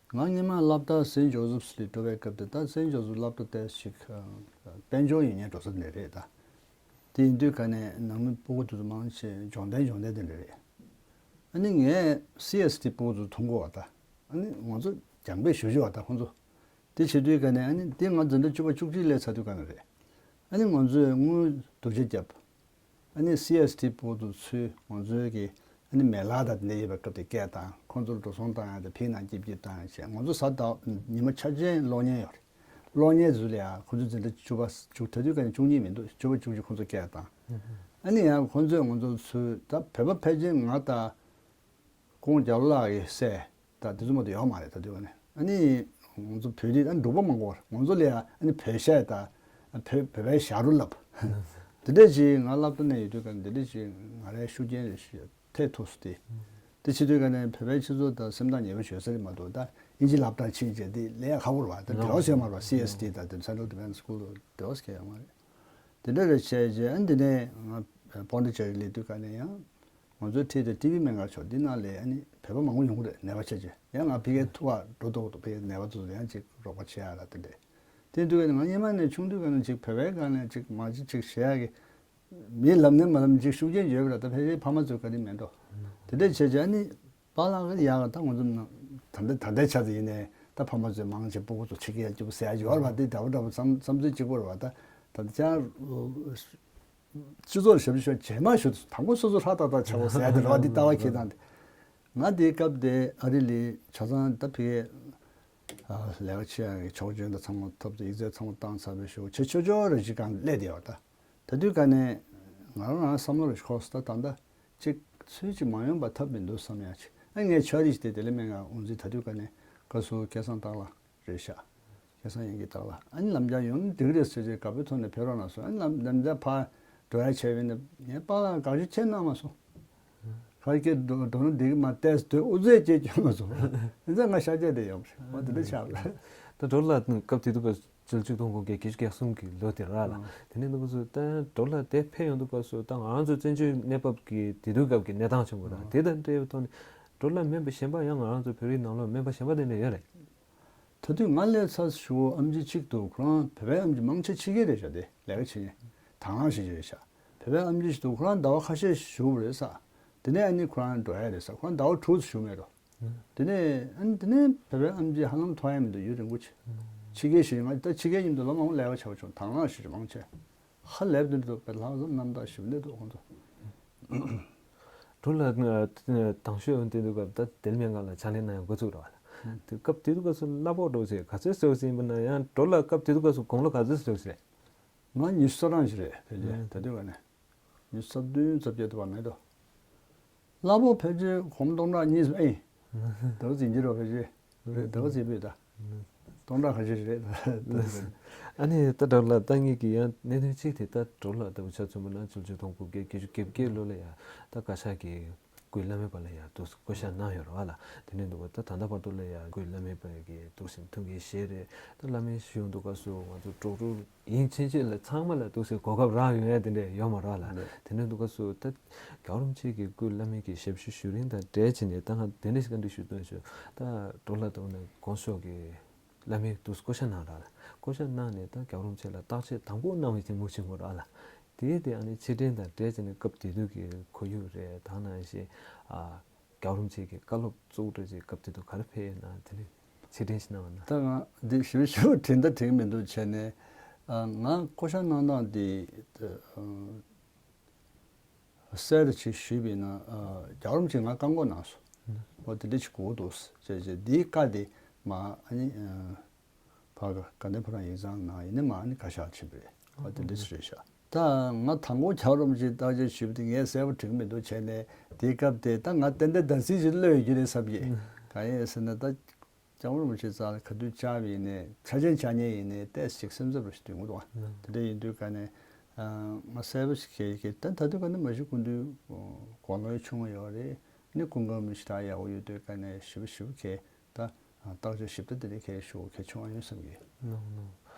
ང་སྔོན་མ་སློབ་གྲྭ་སེན་ཇོ་སེབ་ལ་འགྲོ་བའི་སྐབས་དེ། ད་སེན་ཇོ་སེབ་སློབ་གྲྭ་དེ་ཞིག་དཔལ་འབྱོར་ཡིན་ཉེ་འགྲོ་ས་ནས་རེད་ད། དེ་ཡིན་དུས་ཀ་ནས་ནང་མི་སྤུ་གུ་དེ་ཚོ་མང་ཆེ་འབྱོར་ལྡན་འབྱོར་ལྡན་དེ་འདྲ་རེད། ཨ་ནི་ངས་སི་ཨེས་ཊི་སྤུ་གུ་ཚོ་མཐོང་གོ་བ་ད། ཨ་ནི་ང་ཚོ་རྒྱང་འབེབས་ཞུ་ཞུ་བ་ད་ཁོང་ཚོ། དེ་བྱེད་དུས་ཀ་ནས་ཨ་ནི་དེ་ང་འཛིན་གྲྭ་བཅུ་པ་བཅུ་གཅིག་སླེབས་ཚར་དུས་ཀ་ནས་རེད། ཨ་ནི་ང་ཚོས་དངུལ་སྡུག་ཅག་བརྒྱབ། ཨ་ནི་སི་ཨེས་ཊི་སྤུ་གུ་ཚོས་ང་ཚོའི་གི་ཨ་ནི་མེ་ལག་དང་དེ་འདྲ་ཡོད་པའི་སྐབས་དེ་སྐད་བཏང་། ཁོང་ཚོར་འགྲོ་སོང་བཏང་ཡ་དང་ཕིའི་ནང་སྐྱིབ་སྐྱིབ་བཏང་ཡ་བྱས། ང་ཚོ་གཟའ་ཟླ་ཉི་མ་འཆར་ཅན་གློག་བརྙན་ཡོད་རེད། གློག་བརྙན་ཚོ་ལ་ཡ་ཁོང་ཚོ་འཛིན་གྲྭ་བཅུ་པ་བཅུ། དེ་དུས་ཀ་ནས་བཅུ་གཉིས་མི་འདུག་བཅུ་པ་བཅུ་གཅིག་ཁོང་ཚོ་སྐད་བཏང་། ཨ་ནི་ཡང་ཁོང་ཚོས་ང་ཚོ་ཚུར་ད་བོད་པ་ཕལ་ཆེར་ང་དང་ཀོང་རྒྱ་ལོ་ལགས་ཀྱི་སྲས་ད་དེ་ཚོ་མ་གཏོགས་ཡོད་མ་རེད། ད་དུས་ཀ་ནས་ཨ་ནི་ང་ཚོ་བོད་རིགས་ཨ་ནི་འབྲུག་པ་མང་པོ་ང་ཚོ་ལ་ཡ་ཨ་ནི་བོད་གཞས་དང་བོད་བོད་པའི་ཞབས་བྲོ་ལབ། དེ་འདྲ་ཅིག་ང་སློབ་གྲྭ་ནས་ཡོད་དུས་ཀ་ནས་དེ་འདྲ་ཅིག་ང་རའི་ཤུགས་རྐྱེན་རེ་ཞིག་ཐེབས་ཐུབ་སོང་སྟེ། དེ་བྱེད་དུས་ཀ་ནས་བོད་པའི་སྤྱི་ཚོགས་དང་སེམས་ཐག་ཉེ་པོ་བྱོས་ས་རེད་མ་གཏོགས། ད་དབྱིན་ཇི་སློབ་གྲྭར་ཕྱིན་བྱས་དེ་ལས་ཡག་ཁག་པོ་རེད་བ། ད་འབྲེལ་བ་བཟོས་མ་རེད་བ། སི་ཨེས་ཊི་དང་དེ་Central Tibetan School་དུ་འབྲེལ་བ་བཟོས་ཡོད་མ་རེད། དེ་འདྲ་རེ་བྱས་རྗེས་ཨ་ནི་དེ་ནས་ང་པོན་ཌི་ཅེ་རི་སླེབས་དུས་ཀ་ནས་ཡང་ང་ཚོའི་འཁྲིས་དེ་ཊི་བི་སྨན་ཁང་ཕྱོགས་འདི་ནང་ལ་ཨ་ནི་བོད་པ་མང་པོ་ཡོང་གི་རེད། ནད་པ་ཆེ་ཆེ། ཡང་ང་ཕ་གིའི་ཐུག་པར་འགྲོ་ཐུབ་ཀྱི་འདུག་ཕ་གིའི་ནད་པ་ཚོ་ཡང་ཅིག་རོགས་པ་བྱེད་ཡ་ལ་དེ་འདྲས། དེ་དུས་ཀ་ནས་ང་སྔོན་མ་ནས་ཆུང་དུས་ཀ་ནས་ཅིག་བོད་པའི་སྒང་ནས་ཅིག་མ་ཅིག་ཅིག་བྱེད་ཡ་གི་མི་ལབ་ནས་མ་ལབ་ཅིག་ཤུགས་རྐྱེན་ཡོད་པ་རེད། ད་ཕལ་ཆེར་ཕ་མ་ཚོའི་བཀའ་དྲིན་མེད་འགྲོ། དེ་འདྲ་བྱས་བྱས་ཨ་ནི་པཱ་ལགས་ཀྱི་ཡག་ད་ང་ཚོ་ནང་ད་ལྟ་ད་ལྟའི་ཆ་ཚ་ཡིན་ནའི་ད་ཕ་མ་ཚོས་མང་ཆེ་སྤུ་གུ་ཚོ་ཕྱི་རྒྱལ་སྐྱིད་པོ་ཟེར་ཡ་ཡོད་རེད་བ། དེ་འདྲ་པོ་འདྲ་པོ་བསམ་བསམ་ཚུལ་གཅིག་པོ་རེད་བ། ད་ད་ལྟ་ཅང་སྤྱི་ཚོགས་ཞབས་ཞུ་བྱས་མ་ཞུ་དང་པོ་སོ་སོ་ཧྲ་ཏག་ཏག་བྱ་བ་ཟེར་ཡ་དེ་རེད་བ། འདི་ལྟ་བ་ཁྱེད་དང་དེ་ང་དེའི་སྐབས་དེ་ཨ་རི་ལ་ཆ་ཚང་ད་ཕ་གིའི་ལས་ཀ་བྱེད་ཡ་གི་ཆོག་མཆན་དང་ཚང་མ་ཐོབ་སྟེ་ཡིག་ཚད་ཚང་མ་བཏང་ཚར་བའི་གཞུག་བྱེད་ཆོག་ཆོག་རེ་ཅིག་གང་སླེབས་བསྡད་ཡོད་ད། ད་དུས་ཀ་ནས་ང་རང་རང་བསམ་བློ་རེ་འཁོར་སོང་། ད་ད་ལྟ་ཅིག་ཚུལ་ཅིག་མ་ཡོང་པ་ཐབས་མི་འདུག་བསམ་ཡ་ཅིག་ཨ་ངས་ཕྱག་བྲིས་ཤིག་དེ་དེ་ལས་སྨན་ཁང་དབུ་འཛིན་ད་དུས་ཀ་ནས་བཀའ་ཟུར་སྐལ་བཟང་སྟག་ལགས་རེད་ཤག་སྐལ་བཟང་དབྱངས་སྐྱིད་སྟག་ལགས། ཨ་ནི་ལམ་རྒྱག་ཡོང་ན་འགྲིག་རེད་ཟེར་བྱས་དགའ་པོའི་ཐོག་ནས་ཕེབས་རོགས་གནང་སོང་། ཨ་ནི་ལམ་ལམ་རྒྱག་ཕར་འགྲོ་ཡ་བྱས་པས་ན་ངས་པཱ་ལགས་དགག་བྱ་ཆེ་གནང་མ་སོང་། ག་རེ་སྐད་འགྲོ་འགྲོ་ན་འགྲིག་གི་མ་བལྟས་སྡོད་ཨུ་ཚུགས་ཅིག་སྐྱོན་མ་སོང་། ཨ་ནི་ང་ཤར་རྒྱག་དེ་ཡོང་བ་རེད། འོ་དེ་འདྲ་ཆགས་པ་རེད། ད་སྒྲོལ་ལགས་སྐབས་དེ་དུས་སྐབས་བཅུ་གཅིག་སྟོང་དགུ་བརྒྱ་བརྒྱད་ཅུ་གྱ་གསུམ་གྱི་ལོ་དེ་ར་ལ། ཨ། དེ་ནས་འདུག་ག་སུ་ད་སྒྲོལ་ལགས་དེ་ཕེབས་ཡོང་དུས་སྐབས་སུ་ད་ང་རང་ཚོ་བཙན་བྱོལ་གནས་བབ་ཀྱི་དེ་དུས་སྐབས་ཀྱི་གནས་སྟངས་ཆེན་པོ་ར། ཨ། དེ་དང་འབྲེལ་བའི་ཐོག་ནས་སྒྲོལ་ལགས་སྨན་པ་གཞན་པ་ཡང་ང་རང་ཚོ་བོད་རིགས་ནང་ལོགས་སྨན་པ་གཞན་པ་དེ་འདྲ་ཡོད་རེད། ད་དུས་ང་སླེབས་ཚར་ཞུ་བོ་ཨམ་ཆི་གཅིག་འདུག་ཁོ་རང་བོད་པའི་ཨམ་ཆི་མང་ཆེ་ཕྱི་རྒྱལ་རེད་ཤག་དེ་ལས་ཀ་བྱེད་མཁན་དང་བླངས་བྱེད་ཀྱི་རེད་ཤག་བོད་པའི་ཨམ་ཆི་ཞིག་འདུག་ཁོ་རང་ཟླ་བ་ཁ་ཤས་ཞུ་བ་རེད་ས། དེ་ནས་ཨ་ནི་ཁོ་རང་འགྲོ་ཡ་རེད་ས། ཁོ་རང་ཟླ་བ་དྲུག་ཙམ་བཞུགས་མེད་འགྲོ། དེ་ནས་ཨ་ནི་དེ་ནས་བོད་པའི་ཨམ་ཆི་ཧ་ལམ་མཐོང་ཡ་མི་འདུག་ཡུན་རིང་པོ་ཆེ། ཕྱི་རྒྱལ་ཞིག་ང་ད་ཕྱི་རྒྱལ་ཡིན་འདུག་ལོ་མང་པོ་ལས་ཀ་བྱ་བ་བྱུང་དང་བླངས་ཞིག་མང་ཆེ་ཧ་ལས་འདུག་བོད་ལྷག་བསམ་རྣམ་དག་ཞུ་ནས་འདུག་ཁོང་ཚོ། སྒྲོལ་ལགས་དང་ཤོས་འོན་ཏེ་འདུག་སྐབས་ད་དེ་ལ་སྨན་ཁང་ལ་ཕྱག་ལས་གནང་ཡ་འགོ་ཚུགས་རེད་བ། དེ་སྐབས་དེ་དུས་སྐབས་སུ་གླ་ཕོགས་འགྲོ་ཚེ་ག་ཚོད་ཟེར་བ་ཟིན་པ་ན་ཡང་སྒྲོལ་ལགས་སྐབས་དེ་དུས་སྐབས་སུ་དགུང་ལོ་ག་ཚོད་ཟེར་བ་ཟིན། ང་ཉི་ཤུ་རྩ་གྲངས་ཤིག་རེད་ཕལ་ཆེར་ད་དུས་ཀ་ནས། ཉི་ཤུ་རྩ་བདུན་རྩ་བརྒྱད་དུ་བ་མེད་དོ། གླ་ཕོགས་ཕལ་ཆེར་གོམ་སྟོང་ཕྲག་གཉིས་ཨེ། ད་ག་ཟིན་གྱི་རོ་ཕལ་ཆེར། རེད་ད་ག་ཟིན་པོས་ད། སྟོང་ཕྲག་ཁ་ཤས་རེད་ད། ཨ་ནི་ད་སྒྲོལ་ལགས་ད་ངེད་ཀྱི་ཡང་གནད་དོན་གཅིག་དེ་ད་སྒྲོལ་ལགས་ལྟ་བུ་ཆ་མཚོན་པ་ན་བཅུ་གཅིག་སྟོང་དགུ་བརྒྱ་བརྒྱད་ཅུ་གྱ་བརྒྱད་ལོ་ལ་ཡང་ད་བཀའ་ཤག་གི་སྐུའི་བླ་མའི་པ་ལ་ཡང་འདུག་བསྐོ་བཞག་གནང་ཡོད་རེད་བ་ལ། དེ་ནས་འདུག་བ་ད་ད་ལྟ་བར་དུ་ལ་ཡང་སྐུའི་བླ་མའི་པ་གི་འདུག་སེ་ཐུགས་འགན་བཞེས་རེད། ད་བླ་མའི་ཞུ་ཡོང་དུས་སྐབས་སུ་ང་ཚོ་གྲོགས་གྲོགས་ཡིན་ཕྱིན་ཆད་ལ་ཚང་མ་ལ་འདུག་སེ་གོ་སྐབས་རག་ཡོང་ཡ་དེ་འདྲས་ཡོད་མ་རེད་བ་ལ། རེད། དེ་ནས་འདུག་སྐབས་སུ་ད་རྒྱལ་བ་རིན་པོ་ཆེ་གི་སྐུའི་བླ་མའི་གི་ཞབས་ཞུ་ཞུ་རིང་དང་འབྲེལ་བྱས་ནས་ད་ང་དེ་འདྲས་ཞིག་བཀའ་འདྲི་ཞུ་དོན་ཞུ། ད་སྒྲོལ་ལགས་དང་ནས་དགོངས་ཞུ་གི་བླ་མའི་འདུག་སེ་བསྐོ་བཞག་གནང་ར་ལ། བསྐོ་བཞག་གནང་ནས་ད་རྒྱལ་བ་རིན་པོ་ཆེ་ལ་བརྟག་དཔྱད་དང་པོ་གནང་བའི་ཐེངས་མུ་ཆེན་མོ་ར་ལ། དེའི་དེ་ཨ་ནི་ཕྱིར་དྲན་དང་འབྲེལ་བྱས་ནས་སྐབས་དེ་དུས་ཀྱི་ཁོར་ཡུག་རེད་ད་ནང་བཞིན་ཨ། རྒྱལ་བ་རིན་པོ་ཆེ་གི་བཀའ་སློབ་གཙོ་བོ་འདྲ་ཅིག་སྐབས་དེ་དུས་ག་རེ་ཕེབས་ཡོད་ན་དེ་ནི་ཕྱིར་དྲན་ཞིག་གནང་བ་ན། ད་ང་འདི་ཞིབ་ཞིབ་དྲན་ད་དྲན་མི་འདུག་བྱས་ནས། ཨ། ང་བསྐོ་བཞག་གནང་སྟངས་དེ། ཨ། གསལ་རུ་ཅིག་ཞུས་པ་ཡིན་ན། ཨ། རྒྱལ་བ་རིན་པོ་ཆེས་ང་བཀའ་བསྒོ་གནང་སོང་། ཨོ་དེ་འདྲ་ཅིག་དགོས་འདུག་ཅེས་བྱས། འདིའི་བཀའ་དེ་མ་ཨ་ནི། ཨ། ཕ་ག་དགའ་ལྡན་ཕོ་བྲང་ཡིག་ཚང་ནང་ཡིན་ན་མ་ཨ་ནི་བཀའ་ཤག་ཕྱིན་པ་རེད། ཨོ་དེ་འདྲ་ཅིག་རེད་ཤག་ད་ང་དང་པོ་རྒྱལ་བ་རིན་པོ་ཆེས་བརྟག་དཔྱད་ཞུས་པ་དེ་ངས་གསལ་པོ་དྲན་གྱི་མི་འདུག་བྱས་ནས་དེའི་སྐབས་དེ་ད་ང་ཏན་ཏན་བདག་འཛིན་ཅིག་བློ་ཡོད་ཀྱི་རེད་བསམ་གྱི། གང་ཡིན་ཟེར་ན་ད། རྒྱལ་བ་རིན་པོ་ཆེ་རྩ་ལ་ག་དུས་བཅར་བ་ཡིན་ནའི་ཆ་ཆེན་བཅར་མཁན་ཡིན་ནའི་ཏོག་ཙམ་ཅིག་སེམས་འཚབ་རུ་ཞིག་སྡོད་ཀྱི་འདུག་ཨ། དེ་འདྲ་ཡིན་དུས་ཀ་ནས། ཨ། ང་གསལ་པོ་ཞིག་གས་གས་ད་ད་དུས་ཀ་ནས་མ་གཞི་སྐུ་མདུན་དགུང་ལོ་ཆུང་ངུ་ཡོད་རེད། ནི་སྐུ་ཁམས་མི་ཞིག་ད་ཡག་པོ་ཡོད་དུས་ཀ་ནས་ཞིབ་ཞིབ་གས་ད་བརྟག་དཔྱད་ཞིབ་ཕྲ་དེ་འདྲ་གས་ཞུ་གས་ཆུང་ཨ་ཡོད་བསམ་གི། ནོ་ནོ།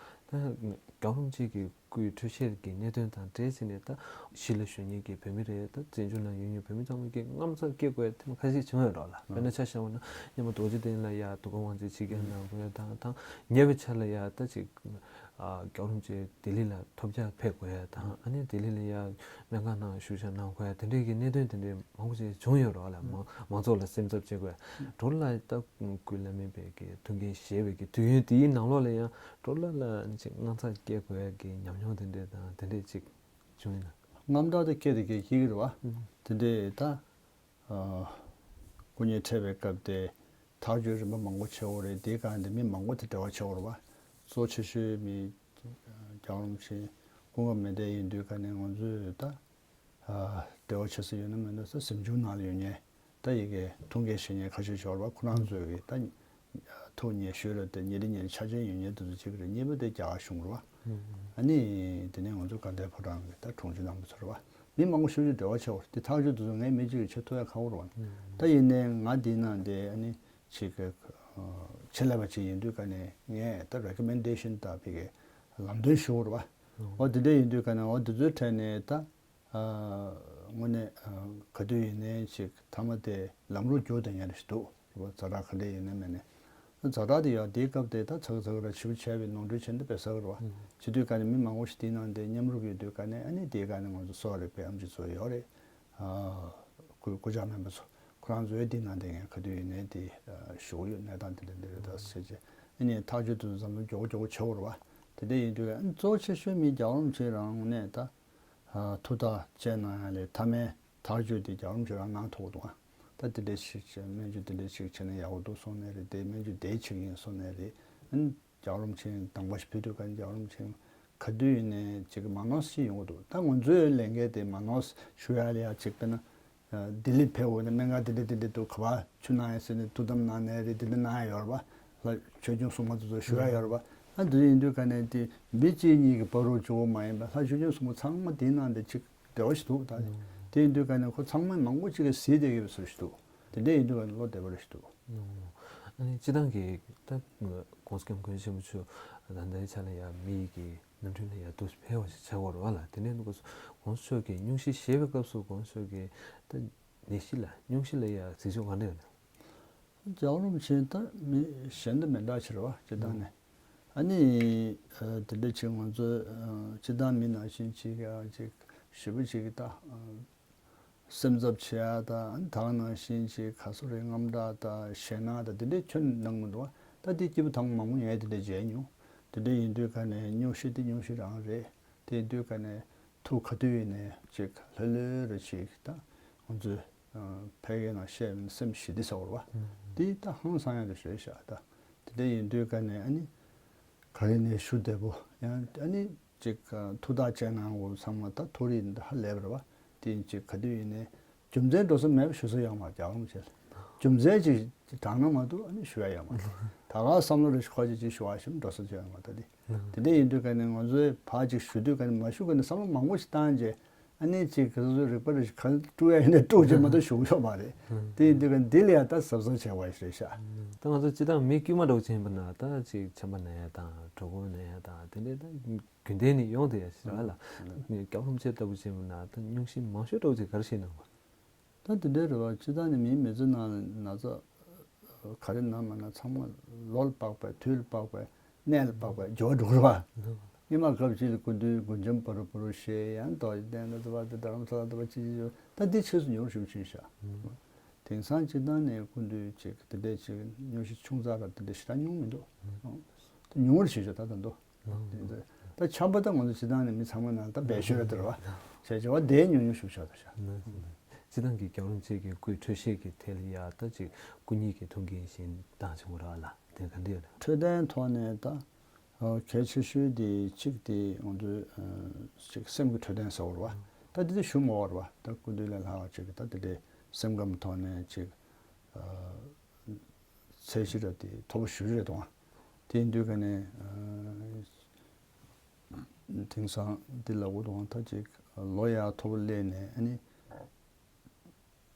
ད་རྒྱལ་བ་རིན་པོ་ཆེ་གི་སྐུའི་འཕྲོད་བཞེས་ཀྱི་གནད་དོན་དང་འབྲེལ་བྱས་ནས་ད་གཞིས་ལ་བཞུགས་མཁན་གྱི་བོད་མི་རེད། ད་བཙན་བྱོལ་ནང་ཡོད་མཁན་བོད་མི་ཚང་མ་གིས་དངངས་འཚབ་སྐྱེ་དགོས་ཡ་ཐེངས་ཁ་ཤས་བྱུང་ཡོད་རོགས་ལ། དཔེར་ན་ཆ་བཞག་པ་ན་སྔོན་མ་རྡོ་རྗེ་གདན་ལ་ཡ་འདུ་ཁང་དབང་ཆེན་ཕྱི་རྒྱལ་གནང་དགོས་ཡ་དང་དང་ཉེ་བའི་ཆར་ལ་ཡ་ད་ཅིག་ཨ། རྒྱལ་བ་རིན་པོ་ཆེ་ལྡི་ལི་ལ་ཐོབ་རྒྱག་ཕེབས་དགོས་ཡ་དང་ཨ་ནི་ལྡི་ལི་ལ་ཡ་སྨན་ཁང་ནང་བཞུགས་ཞག་གནང་དགོས་ཡ་དེ་འདྲའི་གི་གནད་དོན་དེ་འདྲའི་མང་པོ་ཅིག་བྱུང་ཡོད་རོགས་ལ། མང་མང་ཚོགས་ལ་སེམས་འཚབ་བྱེད་དགོས་ཡ་འགྲོ་ལ་ད། སྐུའི་བླ་མའི་བའི་གི་ཐུགས་འགན་བཞེས་པའི་གི་དུས་ཡུན་དེའི་ནང་ལོགས་ལ་ཡང་འགྲོ་ལ་ལ་ཅིག་དངངས་འཚབ་སྐྱེ་དགོས་ཡ་གི་ཉམས་མྱོང་དེ་འདྲས་དང་དེ་འདྲས་ཅིག་བྱུང་ཡིན་ན། དངངས་སྐྲག་དེ་སྐྱེ་དེ་སྐྱེ་སྐྱེ་གི་རེད་བ། ཨུ། དེ་འདྲས་ད། ཨ། སྐུ་ཉིད་འཕྲད་པའི་སྐབས་དེ་ཐག་གཅོད་རིམ་པ་མང་པོ་བྱེད་དགོས་རེད། དེའི་སྒང་དེ་མི་མང་པོ་དེ་འབྲེལ་བ་བྱེད་དགོས་རེད་བ། གཙོ་ཆེ་ཤོས་མི་རྒྱལ་བ་རིན་པོ་ཆེ་སྐུ་ངོ་མེ་མདའ་ཡིན་དུས་ཀ་ནས་ང་ཚོས་ད། ཨ། འབྲེལ་བ་བྱེད་ས་ཡོད་ན་མེད་ན་ས་གཟིམ་ཆུང་ནང་ལ་ཡོད་མཁན་ད་ཡི་གེ་ཐུགས་འགན་བཞེས་མཁན་ཁ་ཤས་ཤོར་བ་ཁོ་རང་ཚོས་གི་ད་ཐུགས་ཉེ་ཤོས་རེད་དེ་ཉེ་རི་ཉེ་རི་ཆ་ཆེན་ཡོད་མཁན་དེ་ཚོ་གཅིག་རེད། གཉིས་པ་དེ་རྒྱ་གར་གཞུང་རེད་བ། ཨ་ནི་དེ་ནས་ང་ཚོ་དགའ་ལྡན་ཕོ་བྲང་གི་ད་དྲུང་ཆེ་རྣམ་པ་ཚོ་རེད་བ། མི་མང་པོ་ཤུགས་ཆེ་འབྲེལ་བ་བྱེད་དགོས་དེ་ཐག་གཅོད་དེ་ཚོ་ངས་མི་གཅིག་གིས་བྱེད་ཐུབ་ཡ་ཁག་པོ་རེད་བ། ད་ཡིན་ནའི་ང་འདི་ནང་དེ་ཨ་ནི་ཅིག་གི་ཆེད་ལས་པ་ཅིག་ཡིན་དུས་ཀ་ནས་ངས་ད་recommendation་ད་ཕི་གི་ལམ་སྟོན་ཞུ་དགོས་རེད་བ། འོ་དེ་འདྲ་ཡིན་དུས་ཀ་ནས་འོ་དེ་ཚོའི་གྲས་ནས་ད། ཨ། དངོས་གནས་ཨ་ག་དུས་ཡིན་ནའི་ཅིག་མཐའ་མ་དེ་ལམ་ལུགས་འགྱུར་བསྡད་མཁན་རེ་ཞིག་འདུག་རེད་བ། ཛ་དྲག་ག་འདྲས་ཡིན་ནའི་མེད་ནའི། ཛ་དྲག་དེ་ཡང་དེའི་སྐབས་དེ་ད་ཚག་ཚག་ར་ཞིབ་བྱས་པའི་ནོར་འཁྲུལ་བྱས་འདི་དཔེ་བསགས་རེད་བ། བྱེད་དུས་ཀ་ནས་མི་མང་པོ་ཞིག་དེའི་ནང་དེ་མཉམ་རུབ་ཡོད་དུས་ཀ་ནས་ཨ་ནི་དེའི་ཀ་ནས་ང་ཚོ་གསོ་བ་རིག་པའི་ཨེམ་ཆི་ཚོ་ཡོད་རེད། ཨ། སྐུ་སྐུ་བཅར་སྨན་པ་ཚོ་ཁོ་རང་ཚོའི་དེའི་ནང་དེ་ངས་ག་དུས་ཡིན་ནའི་དེ་ཞུ་གི་ཡོད། གནས་སྟངས་དེ་འདྲ་འདི་རེད་ད་ཟེར་བྱས་ཨ་ནི་ཐག་གཅོད་དེ་ཚོ་འཛམ་གླིང་མགྱོགས་པོ་མགྱོགས་པོ་བྱེད་དགོས་རེད་བ། དེ་འདྲས་ཡིན་དུས་ཨ་ནི་གཙོ་ཆེ་ཤོས་མི་རྒྱལ་བ་རིན་པོ་ཆེ་རང་ངོས་ནས་ད། ཐུགས་ཐག་བཅད་གནང་ཡ་ལས་མཐའ་མའི་ཐག་གཅོད་དེ་རྒྱལ་བ་རིན་པོ་ཆེ་རང་གནང་ཐུབ་ཀྱི་འདུག་ཨ། ད་དེ་འདྲས་ཞིག་བྱས་སྨན་བཅོས་དེ་འདྲས་ཞིག་བྱས་ན་ཡག་པོ་འདུག་གསུངས་ནའི་རེད་དེ་སྨན་བཅོས་དེ་བྱེད་ཀྱི་ཡིན་གསུངས་ནའི་རེད། ཨ་ནི་རྒྱལ་བ་རིན་པོ་ཆེ་དང་པོ་ཞིག་ཕེབས་དུས་ཀ་ནས་རྒྱལ་བ་རིན་པོ་ཆེ་ག་དུས་ཡིན་ནའི་ཅིག་མ་ནོར་ཞིག་ཡོང་གི་འདུག་ད་ང་ཚོའི་ལས་འགན་དེ་མ་ནོར་ཞུ་ཡ་ལ་ཡ་ཅིག་དཔེར་ན། ལྡི་ལི་ཕེབས་འོང་ནས་སྨན་ཁང་དེ་འདྲ་དེ་འདྲ་འདུག་ག་པར་ཆུ་གནང་ཡ་ཟེར་ནས་ཐུགས་དམ་གནང་ནའི་རེད། དེ་འདྲ་གནང་ཡ་ཡོད་རེད་པ། ལྷ་ཆོས་སྐྱོང་སྲུང་མ་དེ་ཚོ་ཞུ་ཡ་ཡོད་རེད་པ། ཨ་འདི་ཡིན་དུས་ཀ་ནས་དེ་མི་གཅིག་གཉིས་ཀྱི་བར་དུ་འཇོག་པ་མ་ཡིན་པ་ལྷ་ཆོས་སྐྱོང་སྲུང་མ་ཚང་མ་དེའི་ནང་དེ་གཅིག་འབྲེལ་བ་ཞིག་འདུག་ད་དེ་ཡིན་དུས་ཀ་ནས་ཁོ་ཚང་མས་མང་པོ་གཅིག་གིས་གཟིགས་བསྡད་ཀྱི་ཡོད་པའི་བཟོ་ཞིག་འདུག་དེ་འདྲ་ཡིན་དུས་ཀ་ནས་བློ་བདེ་པོ་རེ་ཞིག་འདུག་ཨ་ནི་སྤྱི་བཏང་གི་ད་༸གོང་ས་༸སྐྱབས་མགོན་ཆེན་པོ་མཆོག་ད་ལྟའི་ཆ་ལ་ཡ་མི་ཡི་གི་གནམ་གྲུ་ལ་ཡ་དུ་ཕེབས་པ་ཞིག་ཆགས་ཡོད་རེད་བ་ལ། དེ་ནས་ནུ་གོ་སོ་༸གོང་ས་མཆོག་གིས་སྙུང་གཞི་བཞེས་པའི་སྐབས་སུ་༸གོང་ས་མཆོག་གིས་ད་ནད་གཞི་ལ་སྙུང་གཞི་ལ་ཡ་གཟིགས་ཕྱོགས་ག་འདྲ་ཡོད་ན། རྒྱལ་བ་རིན་པོ་ཆེ་ད་མི་གཞན་དང་མི་འདྲ་ཆེ་རེད་བ་སྤྱི་བཏང་ནས། ཨ་ནི་དེ་འདྲ་ཅིག་ང་ཚོ་སྤྱི་བཏང་མི་ནང་བཞིན་ཅིག་ཡ་ཅིག་ཞེ་པོ་ཅིག་ད། སེམས་འཚབ་བྱེད་ཡ་དང་ད་ག་ནང་བཞིན་ཅིག་ག་སོ་རེ་དངངས་སྐྲག་དང་ཞེད་སྣང་དང་དེ་འདྲའི་ཁྱོན་ནང་མི་འདུག་ད་དེ་སྐྱེས་བུ་དང་མང་པོ་ངས་དེ་འདྲ་མཇལ་མྱོང་། དེ་འདྲ་ཡིན་དུས་ཀ་ནས་སྙུང་གཞི་དེ་སྙུང་གཞི་རང་རེད། དེ་ཡིན་དུས་ཀ་ནས་ཐུགས་ག་དུས་ཡིན་ནའི་ཅིག་ལྷོད་ལྷོད་རེ་ཅིག་ད་ང་ཚོས་ཕལ་སྐད་ནང་བཤད་ཡིན་ན་སེམས་ཞི་བདེ་ཟེར་བ་རེད་བ། དེ་ད་ཧང་སང་ཡ་རེ་ཞིག་རེད་ཤག་ད་དེ་འདྲ་ཡིན་དུས་ཀ་ནས་ཨ་ནི་ག་རེ་ནས་ཞུ་བདེ་པོ་ཡང་ཨ་ནི། ཅིག་ཐུགས་ཐག་བཅད་གནང་དགོས་ཚང་མ་ད་ཐུགས་རིག་འདི་ཧ་ལས་པ་རེད་བ། དེ་ཡིན་ཅིག་ག་དུས་ཡིན་ནའི་རྒྱུ་མཚན་འགྲོ་ས་མེད་པ་ཞུ་ས་ཡོད་མ་རེད། རྒྱལ་བ་རིན་པོ་ཆེ་ལ་རྒྱུ་མཚན་ཅིག་དྲངས་ན་མ་གཏོགས་ཨ་ནི་ཞུ་ཡ་ཡོད་མ་རེད། ད་ག་བསམ་བློ་རེ་ཞིག་འཁོར་ཅིག་ཅིག་ཞུ་བ་ཞིག་འགྲོ་ས་ཅིག་ཡོད་མ་རེད། ད་དེ་དེ་འདྲ་ཡིན་དུས་ཀ་ནས་ང་ཚོས་ཕར་ཅིག་ཞུ་དུས་ཀ་ནས་མ་ཞུ་ཀ་ནས་བསམ་བློ་མང་པོ་ཞིག་བཏང་རྗེས་ཨ་ནི་ཅིག་ག་ཚོད་རིག་པ་རེ་ཞིག་ག་དཀྲུག་ཡ་ཡིན་ནའི་དཀྲུག་རྗེས་མ་གཏོགས་ཞུ་གི་ཡོད་མ་རེད། དེ་ཡིན་དུས་ཀ་འདི་ལ་ཡང་ད་གཟབ་གཟབ་བྱས་པ་ཞིག་རེད་ཤག་ད་ང་ཚོ་སྤྱི་བཏང་མི་དཀྱུས་མ་འདྲ་བོ་ཅིག་ཡིན་པ་ན་ད་ཅིག་ཆམ་པ་ན་ཡ་དང་གྲོད་ཁོག་ན་ཡ་དང་དེ་འདྲའི་ད། རྒྱུན་ལྡན་ནས་ཡོང་བསྡད་ཡ་ཞིག་རེད་བ་ལ། ཨ་ནི་རྒྱལ་བ་རིན་པོ་ཆེ་ལྟ་བུ་ཅིག་ཡིན་པ་ན་ད་སྙུང་གཞི་མང་ཤོས་འདྲ་བོ་ཅིག་ག་རེ་བཞེས་གནང་བ། ད་དེ་འདྲའི་རེད་བ། སྤྱི་བཏང་ནས་མིའི་མི་ཚེ་ནང་ལ་ན་ཚ་ག་རེ་ན་མ་ན་ཚང་མ་ལོ་ལ་དཔག་པའི་དུས་ལ་དཔག་པའི་གནས་ལ་དཔག་པའི་འགྱུར་བ་འགྲོ་གི་རེད་བ། སྔོན་མ་སྐབས་ཅིག་ལ་སྐུ་མདུན་མགོན་ཆེན་བར་དུ་བར་དུ་བཞེས་ཡང་རྡོ་རྗེ་གདན་ལ་དུ་བ་དུ་དྷ་རམ་ས་ལ་དུ་བ་ཅི་ཅི་ཅི་ད་འདི་ཕྱིས་སུ་མྱུར་ཞུ་ཕྱིན་ཤག་དེང་སང་སྤྱིར་བཏང་ནས་སྐུ་མདུན་ཅིག་དེ་འདྲས་ཅིག་ཉོ་ཤི་ཆུང་ཙག་ར་དེ་འདྲས་ཞེ་དྲག་ཉུང་མི་འདུག་ཨང་། དེ་ཉུང་བར་བྱེད་ཆོག་ད་ད་འདུག་ཨང་། དེ་ད་ཆམ་པ་ད་ང་ཚོ་སྤྱིར་བཏང་ནས་མི་ཚང་མ་ནང་ད་སྦས་ཤོད་ར་དེ་ར་བ་བྱས་བྱས་བ་དེ་ཉུང་ཉུང་ཞུ་ཆོག་ད་ཤ། སྤྱིར་བཏང་གི་རྒྱལ་བ་རིན་པོ་ཆེ་གི་སྐུའི་འཕྲོད་བཞེས་ཀྱི་ཐད་ལ་ཡ་ད་ཅིག་སྐུ་ཉིད་ཀྱི་མཐོང་མཁན་བཞིན་བཏང་བྱུང་བ་ར་ལ་དེ་ག་འདྲས་རེད། འཕྲོད་བསྟེན་ཐོག་ནས་ད། ཨ། གལ་ཆེ་ཤོས་དེ་གཅིག་དེ་ང་ཚོའི་ཨ་གཅིག་སེམས་ཀྱི་འཕྲོད་བསྟེན་ཟེར་བ་རེད་བ། ད་དེ་དེ་ཞུ་མ་དགོས་རེད་བ། ད་སྐུ་མདུན་ལས་ལྷག་གཅིག་གི་ད་དེ་འདྲའི་སེམས་ཁམས་ཐོག་ནས་གཅིག་ཨ་ཚད་གཞི་ར་དེ་མཐོ་པོ་ཞེ་པོ་རེད་དང་། དེ་ཡིན་དུས་ཀ་ནས་ཨ་དེང་སང་འདི་ལབ་དགོས་དང་ད་གཅིག་ལོ་ཡག་མཐོ་པོ་སླེབས་ནས་ཨ་ནི།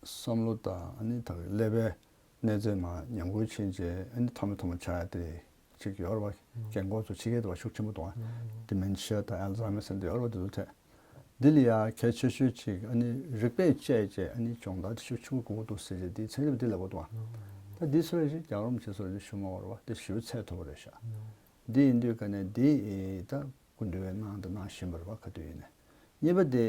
བསམ་བློ་དང་ཨ་ནི་ད་གི་ཀླད་པའི་གནས་ཚད་མར་ཉམས་རྒུད་ཕྱིན་རྗེས་ཨ་ནི་མཐའ་མ་མཐའ་མ་ཆགས་ཡ་དེ་གཅིག་ཡོད་རེད་བ། རྒན་གོག་ཚོ་ཕྱི་རྒྱལ་དུ་བ་ཤུགས་ཆེན་པོ་འདུག་བ། ཌི་མེན་ཤི་ཡ་དང་ཨལ་ཛའི་མར་ཟེར་འདི་ཡོད་རེད་བ། དེ་ཚོ་ཐད་འདི་ལ་ཡ་གལ་ཆེ་ཤོས་གཅིག་ཨ་ནི་རིག་པས་དཔྱད་རྗེས་ཨ་ནི་སྦྱོང་བརྡར་དེ་ཤུགས་ཆེན་པོ་དགོས་ཀྱི་འདུག་ཟེར་རྗེས་དེའི་མཚན་ཉིད་འདི་ལབ་དགོས་འདུག་བ། ད་འདི་ཚོ་རེ་ཞིག་རྒྱལ་བ་རིན་པོ་ཆེ་ཚོ་རེ་ཞིག་ཞུ་མ་དགོས་རེད་བ། དེ་ཞུ་ཚད་མཐོ་པོ་རེད་ཤག་འདི་ཡིན་དུས་ཀ་ནས་འདི་ད་སྐུ་མདུན་བས་གནང་དང་གནང་བཞིན་པ་རེད་བ། ག་དུས་ཡིན་ནས་གཉིས་པ་དེ།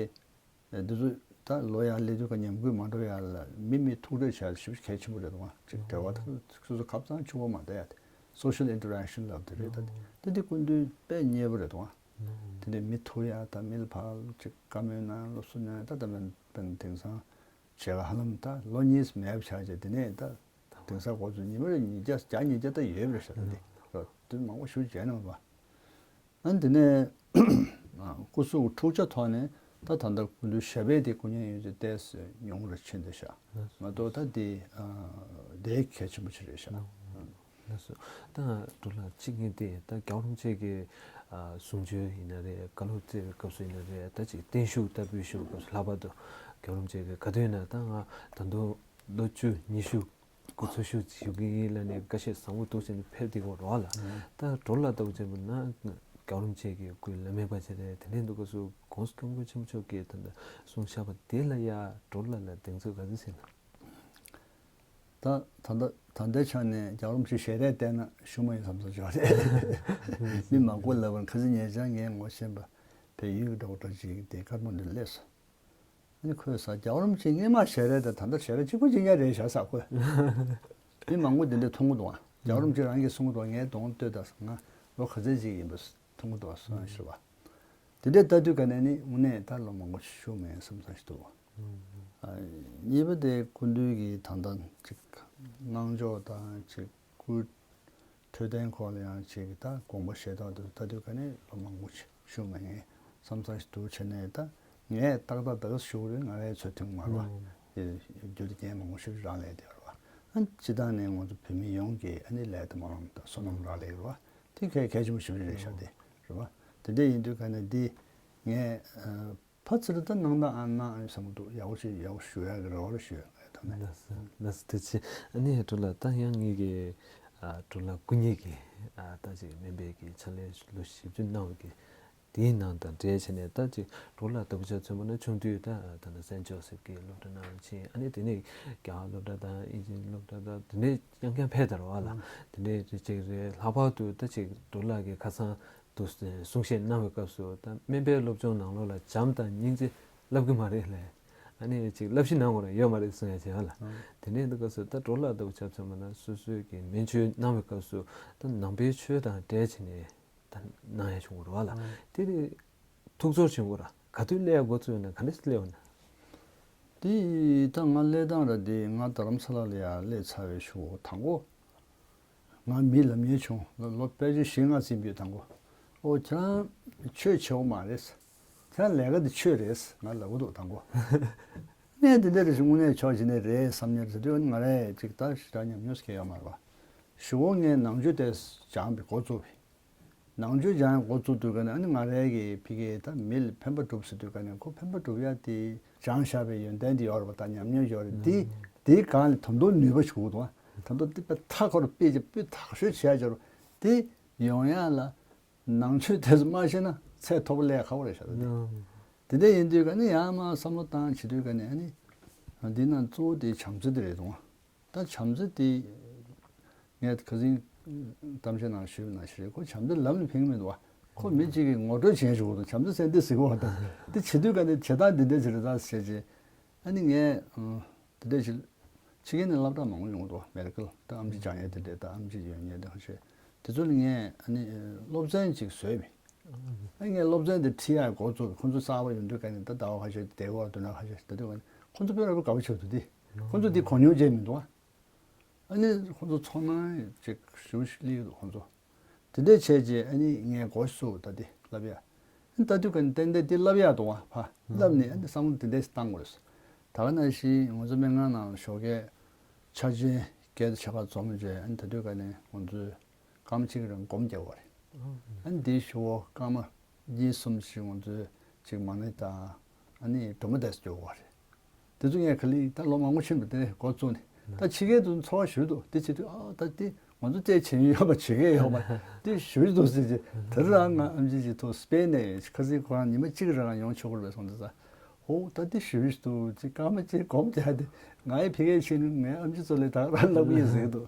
འདི་ཚོ་ད་ལོ་ཡར་སླེབས་དུས་ཀ་ཉམས་རྒུད་མ་འགྲོ་ཡ་ལ་མི་མི་ཐུག་འཕྲད་བྱ་ཞིབ་གལ་ཆེན་པོ་རེད་འདུག་ཅིག་འབྲེལ་བ་ད་སོ་སོ་ཁ་སང་ཆུ་བོ་མ་བསྡད་ཡ་དེ་social interaction ལབ་དེ་རེད། ད་དེ་དེ་སྐུ་མདུན་དཔེ་མཉེས་པོ་རེད་འདུག་དེ་འདྲའི་མི་ཐུག་ཡ་ད་མི་ལ་ཕར་ཅིག་བཀའ་མོལ་གནང་སློབ་གསོ་གནང་ད་ད་དཔེ་དེང་སང་བྱས་ཀ་ཧ་ལམ་ད་ལོ་གཉིས་མེད་པ་ཆགས་རྗེས་དེ་ནས་ད་དེང་སང་ཁོ་ཚོ་ཉི་མ་རེ་ཉིས་བརྒྱ་བརྒྱ་ཉིས་བརྒྱ་ད་ཡོད་པ་རེད་ཤག་ད་དེ་དུས་མང་པོ་ཞུ་བྱས་གནང་བ། ཨ་ནི་དེ་ནས་སྐུ་གཟུགས་འཁྲུག་ཆ་ཐོག་ནས་ད་ད་ལྟ་སྐུ་མདུན་ཞབས་པད་དེ་སྐུ་ཉིད་ཡོད་ཚད་ཏོག་ཙམ་ཉུང་རུ་ཕྱིན་བསྡད་ཤག་མ་གཏོགས་ད་དེ་ཨ་དེ་གལ་ཆེན་པོ་ཅིག་རེད་ཤག་ལགས་སོ། ད་འགྲོ་ལ་གཅིག་ངས་དེ་ད་རྒྱལ་བ་རིན་པོ་ཆེ་གི་ཨ་གསུང་ཆོས་ཡིན་ན་རེད། བཀའ་སློབ་སྩལ་བའི་སྐབས་སུ་ཡིན་ན་རེད། ད་ཅིག་བརྟན་བཞུགས་ལྟ་བུའི་ཞུ་བའི་སྐབས་སུ་ལྷག་པར་དུ་རྒྱལ་བ་རིན་པོ་ཆེ་གི་ག་དུས་ན་ད་ང་ད་དུང་ལོ་བཅུ་ཉི་ཤུ་འགོ་ཚུགས་ཞུ་ཞུ་གི་ཡིན་ལབ་ནས་བཀའ་ཆད་བཟང་པོ་འདུག་ཟེར་ནས་ཕེབས་བསྡད་ཀྱི་ཡོད་རེད་བ་ལ། ད་འགྲོ་ལ་ལྟ་བུ་བྱས་པ་ན་རྒྱལ་བ་རིན་པོ་ཆེ་གི་སྐུའི་ལམ་མེ་པ་ཆེ་རེད། དེ་འདྲའི་འདུག་སྐབས་སུ་༸གོང་ས་༸སྐྱབས་མགོན་ཆེན་པོ་མཆོག་གིས་ད་ལྟ་གསུངས་བཞག་པ་དེ་ལ་ཡ་འགྲོ་ལ་ལ་གདེང་ཚོད་ག་ཚོད་ཟིན་ན། ད་ད་ལྟ་ད་ལྟའི་ཆ་ནས་རྒྱལ་བ་རིན་པོ་ཆེ་ཞལ་རས་བལྟས་ན་ཞུ་མ་ཡིན་བསམ་བསམ་ཞིག་རེད། མི་མང་པོ་ལབ་པར་ཁ་སང་ཉེ་ཆར་ངས་ངོ་ཤེས་པ་བལ་ཡུལ་གྱི་ཌོག་ཊར་ཅིག་དེ་དཀར་མོ་འདིར་སླེབས་སོང་། ཨ་ནི་ཁོས་ཟེར་རྒྱལ་བ་རིན་པོ་ཆེ་སྔས་མ་ཞལ་རས་དང་ད་ལྟ་ཞལ་རས་གཅིག་པ་གཅིག་རྐྱང་རེད་ཤག་ཟེར་ཁོས། མི་མང་པོ་འདི་འདྲ་མཐོང་གི་འདུག་ཨ། རྒྱལ་བ་རིན་པོ་ཆེ་རང་གིས་གསུང་གི་འདུག་ངས་གདོང་ལྟོས་དང་ང་ལོ་ག་ཚོད་ཅིག་ཡིན་པ་མཐོང་གི་འདུག་ཨ་གསུངས་ཞུ་བ། དེ་འདྲའི་ལྟ་དུས་ག་ནས་ནི་དངོས་གནས་ད་ལོ་མང་པོ་ཞིག་བཞུགས་མེད་བསམ་བསམ་ཞིག་འདུག་ཨ། གཉིས་པ་དེ་སྐུ་མདུན་གྱི་ད་ལྟ་ཅིག་གནང་ཕྱོགས་དང་ཅིག་སྐུ་འཕྲོད་བསྟེན་སྐོར་ལ་ཡང་ཅིག་ད་དགོངས་པ་བཞེས་སྟངས་དེ་ལྟ་དུས་ག་ནས་ལོ་མང་པོ་ཞིག་བཞུགས་མེད་ངས་བསམ་བསམ་ཞིག་འདུག་བྱས་ནས་ད་ངས་ཏག་ཏག་ད་ག་ཞུ་གི་རེད། ང་རའི་ཚོད་ཐུང་མ་རེད་བ། རྒྱུ་དེ་རྐྱེན་མང་པོ་ཞིག་རག་ལས་དེ་རེད་བ། ཨ་སྤྱི་བཏང་ནས་ང་ཚོ་བོད་མི་ཡོངས་ཀྱི་ཨ་ནི་ལས་དང་སྨོན་ལམ་དང་བསོད་ནམས་རག་ལས་ཡོད་རེད་བ། དེ་གལ་གལ་ཆེན་པོ་ཞིག་རེད་ཤག་དེ་རེད་བ། དེ་འདྲ་ཡིན་དུས་ག་ནས་འདི་ངས་ཨ་ཕར་ཚུར་ད་གནང་དང་ཨ་གནང་ཨ་བསམ་གྱི་འདུག་ཡག་པོ་ཞིག་ཡག་པོ་ཞུ་ཡག་གི་རེ་བ་རེ་ཞུ་ཡག་ངས་ད་ནས། ལགས་སོ་ལགས་སོ། ཐུགས་རྗེ་ཆེ། ཨ་ནི་འགྲོ་ལ་ད་ཡང་ངེད་ཀྱི་ཨ་འགྲོ་ལ་སྐུ་ཉིད་ཀྱི་ཨ་ད་ཅིག་སྨན་པའི་གི་ཕྱག་ལས་ལོ་བཞི་བཅུ་གནང་བའི་གི་དེའི་ནང་དང་འབྲེལ་བྱས་ནས་ད་ཅིག་འགྲོ་ལ་ལྟ་བུ་ཆ་མཚོན་པ་ན་ཆུང་དུས་ད་ད་ནི་སེན་ཇོ་སེབ་ཀྱི་སློབ་གྲྭ་ནང་ཕྱིན། ཨ་ནི་དེ་ནས་རྒྱ་གར་སློབ་གྲྭ་དང་དབྱིན་ཇིའི་སློབ་གྲྭ་དང་དེ་ནས་རྐྱང་རྐྱང་ཕེབས་དར་བ་ལ་དེ་འདྲའི་རེ་ཅིག་རེད། ལྷག་པར་དུ་ད་ཅིག་འགྲོ་ལ་གི་ཁ་སང་དུ་གསུང་བཤད་གནང་བའི་སྐབས་སུ་ད་སྨན་པའི་སློབ་སྦྱོང་ནང་ལོགས་ལ་བྱམས་དང་སྙིང་རྗེ་བསླབ་ཀྱི་མ་རེད་ལས། ཨ་ནི་ཅིག་བསླབ་གཞི་ནང་ངོ་ར་ཡོད་མ་རེད་གསུང་ཡ་བྱས་ལ། དེ་འདྲའི་འདུག་སྐབས་སུ་ད་འགྲོ་ལ་ལྟ་བུ་ཆ་མཚོན་པ་ན་སོ་སོའི་གི་སྨན་བཅོས་གནང་བའི་སྐབས་སུ་ད་ནང་པའི་ཆོས་དང་འབྲེལ་བྱས་ནས་ད་གནང་ཡ་བྱུང་བ་རེད་བ་ལ། དེ་དེ་ཐུགས་ཚོར་བྱུང་བ་ར་ག་དུས་སླེབས་ཡ་འགོ་བཙུགས་ཡོད་ན་ག་འདྲས་སླེབས་ཡོད་ན། དེ་ད་ང་སླེབས་སྟངས་ར་དེ་ང་རྡ་རམ་ས་ལ་ལ་ཡ་སླེབས་ཚར་བའི་གཞུག་གུ་དང་པོ། ང་མི་ལབ་མཁན་བྱུང་། ལོ་ལོ་ཕལ་ཆེར་བཞི་ལྔ་ཟིན་པའི་དང་པོ། ཨོ་ཁྱེད་རང་ཆོས་བྱེད་འོ་མ་རེད། ཁྱེད་རང་ལས་ཀ་འདི་ཆོས་རེད་ང་ལབ་གི་འདུག་དང་པོ། ངས་འདི་འདྲ་རེ་ཞིག་དངོས་གནས་ཆོག་བྱས་ནས་རེད་བསམ་ཉེར་ཟེར་དུས་ང་རས་ཅིག་ད་ཞེ་དྲག་ཉམས་མྱོང་ཟེར་མཁན་ཡོད་མ་རེད་བ། གཞུག་གུ་ངས་ནང་ཆོས་དེ་སྦྱངས་པའི་འགོ་བཙུགས་པས། ནང་ཆོས་སྦྱང་ཡག་འགོ་བཙུགས་དུས་ཀ་ནས་ཨ་ནི་ང་རའི་གི་ཕ་གིའི་ད་མི་ལ་ཕན་པ་སྒྲུབ་ཟེར་དུས་ཀ་ནས་ཁོ་ཕན་པ་སྒྲུབ་ཡ་དེ་སྦྱངས་བཞག་པའི་ཡོན་ཏན་དེ་ཡོད་རེད་པ། ད་ཉམས་མྱོང་ཡོད་རེད། དེ་དེའི་སྒང་ལ་ད་དུང་ནུས་པ་ཞིག་འདུག་ད་དུང་དེ་དཔེ་མཐའ་འཁོར་དཔེ་ཅིག་དཔེ་དག་ཤོས་བྱས་ཡོད་རེད། དེ་ཡོང་ཡ་ལ་ནང་ཆོས་དེ་ཚོ་མ་ཤེས་ན་ཚད་མཐོ་པོ་སླེབས་ཁག་པོ་རེད་ཤག་ད་དེ། དེ་འདྲ་ཡིན་དུས་ཀ་ནས་ཡང་མ་བསམ་བློ་བཏང་བྱེད་དུས་ཀ་ནས་ཨ་ནི་འདི་ནང་གཙོ་བོ་དེ་བྱམས་བརྩེ་དེ་རེད་འདུག་ད་བྱམས་བརྩེ་དེ་ངས་ཁ་སང་གཏམ་བཤད་ནང་ཞུས་པ་ནང་བཞིན་རེད། ཁོ་བྱམས་བརྩེ་ལམ་ལ་ཕན་གྱི་མི་འདུག་བ། ཁོ་མི་གཅིག་གིས་ངོ་སྤྲོད་བྱེད་བཞིན་འདུག་བྱམས་བརྩེ་ཟེར་འདི་ཟེར་གི་བ་དང་འདི་བྱེད་དུས་ག་འདི་བྱེད་སྟངས་འདི་འདྲ་ཞིག་རེད་ད་ཟེར་བྱས། ཨ་ནི་ངས་ཨང་འདི་འདྲ་ཞིག་ ཕྱི་རྒྱལ་ནས་སློབ་གྲྭ་མང་པོ་ཡོང་འདུག་མེ་ཌི་ཀལ་ད་ཨེམ་ཆི་སྦྱང་ཡས་དེ་འདྲས་ད་ཨེམ་ཆི་ཡོད་མཁན་དེ་ཁ་ཤས་དེ་ཚོ་ལ་ངས་ཨ་ནི་སློབ་ཚན་ཅིག་བཟོས་པས། ཨ་ངས་སློབ་ཚན་དེ་ཁྲིད་ཡག་འགོ་བཙུགས་ཁོང་ཚོ་གསར་པ་ཡོང་དུས་ག་ནས་ད་ཟླ་བ་ཁ་ཤས་བསྡད་ཡོད་དུས་ན་ཁ་ཤས་ད་དུས་ག་ནས་ཁོང་ཚོ་དཔེ་ར་བོ་དགའ་པོ་བྱེད་འདུག་དེ་ཁོང་ཚོ་དེ་གོ་མྱོང་བྱས་མི་འདུག་ཨ་ནི་ཁོང་ཚོ་ཚོར་སྣང་ཅིག་ཞུ་ཞིག་སླེབས་འདུག་ཁོང་ཚོ། དེ་འདྲས་བྱས་རྗེས་ཨ་ནི་ངས་འགོ་ཚུགས་ད་དེ་བསླབ་ཡ། ཨ་ནི་ད་དུས་ག་ནས་ཏན་ཏན་དེ་བསླབ་ཡ་འདུག་བ་ཕ་བསླབ་ནས་ཨ་ནི་བསམ་བློ་དེ་འདྲས་བཏང་དགོས་རེད། ད་ག་ནང་བཞིན་ང་ཚོ་སྨན་ཁང་ནང་ཞོགས་ཀས་ཆར་ཆེན་སྐད་ཆ་ག་འཛོམས་རྗེས་ཨ་ནི་ད་དུས་ག་ནས་ང་ཚོས་སྐར་མ་གཅིག་རིང་སྒོམ་རྒྱག་དགོས་རེད། ཨ་ནི་དེའི་ཞུ་བོ་སྐར་མ་གཉིས་གསུམ་ཞིག་ང་ཚོས་ཅིག་མ་ཎི་དང་ཨ་ནི་སྒྲོལ་མ་བཟླས་སུ་འཇུག་དགོས་རེད། དེ་ཚོ་ངས་ག་ལེར་ད་ལོ་མང་པོ་ཕྱིན་པ་དེ་འགོ་བཙུགས་ནས་ད་ཕྱི་རྒྱལ་དུ་འཚོ་བ་ཞུས་འདུག་དེ་བྱེད་དུས་ཨ་ད་དེ་ང་ཚོ་བཙལ་བྱེད་ཡོད་པ་བྱེད་མཁན་ཡོད་པ་དེ་ཞུས་འདུག་ཟེར་གྱི་དེ་རང་ང་ཨམ་ཆི་ཅིག་ཐུག་སྤེན་ནས་ཁ་སང་ཁོ་རང་ཉི་མ་གཅིག་རང་ཡོང་ཆོག་གི་རེད་པས་སོང་དེ་ས་ཧོ་ད་དེ་ཞུས་འདུག་ཅིག་སྐར་མ་གཅིག་སྒོམ་བྱས་ཏེ་ང་ཡི་ཕ་གིར་ཕྱིན་ནས་ངའི་ཨམ་ཆི་ཚོ་ལས་ད་རང་ལབ་ཀྱི་ཡིན་ཟེར་གྱི་འདུག་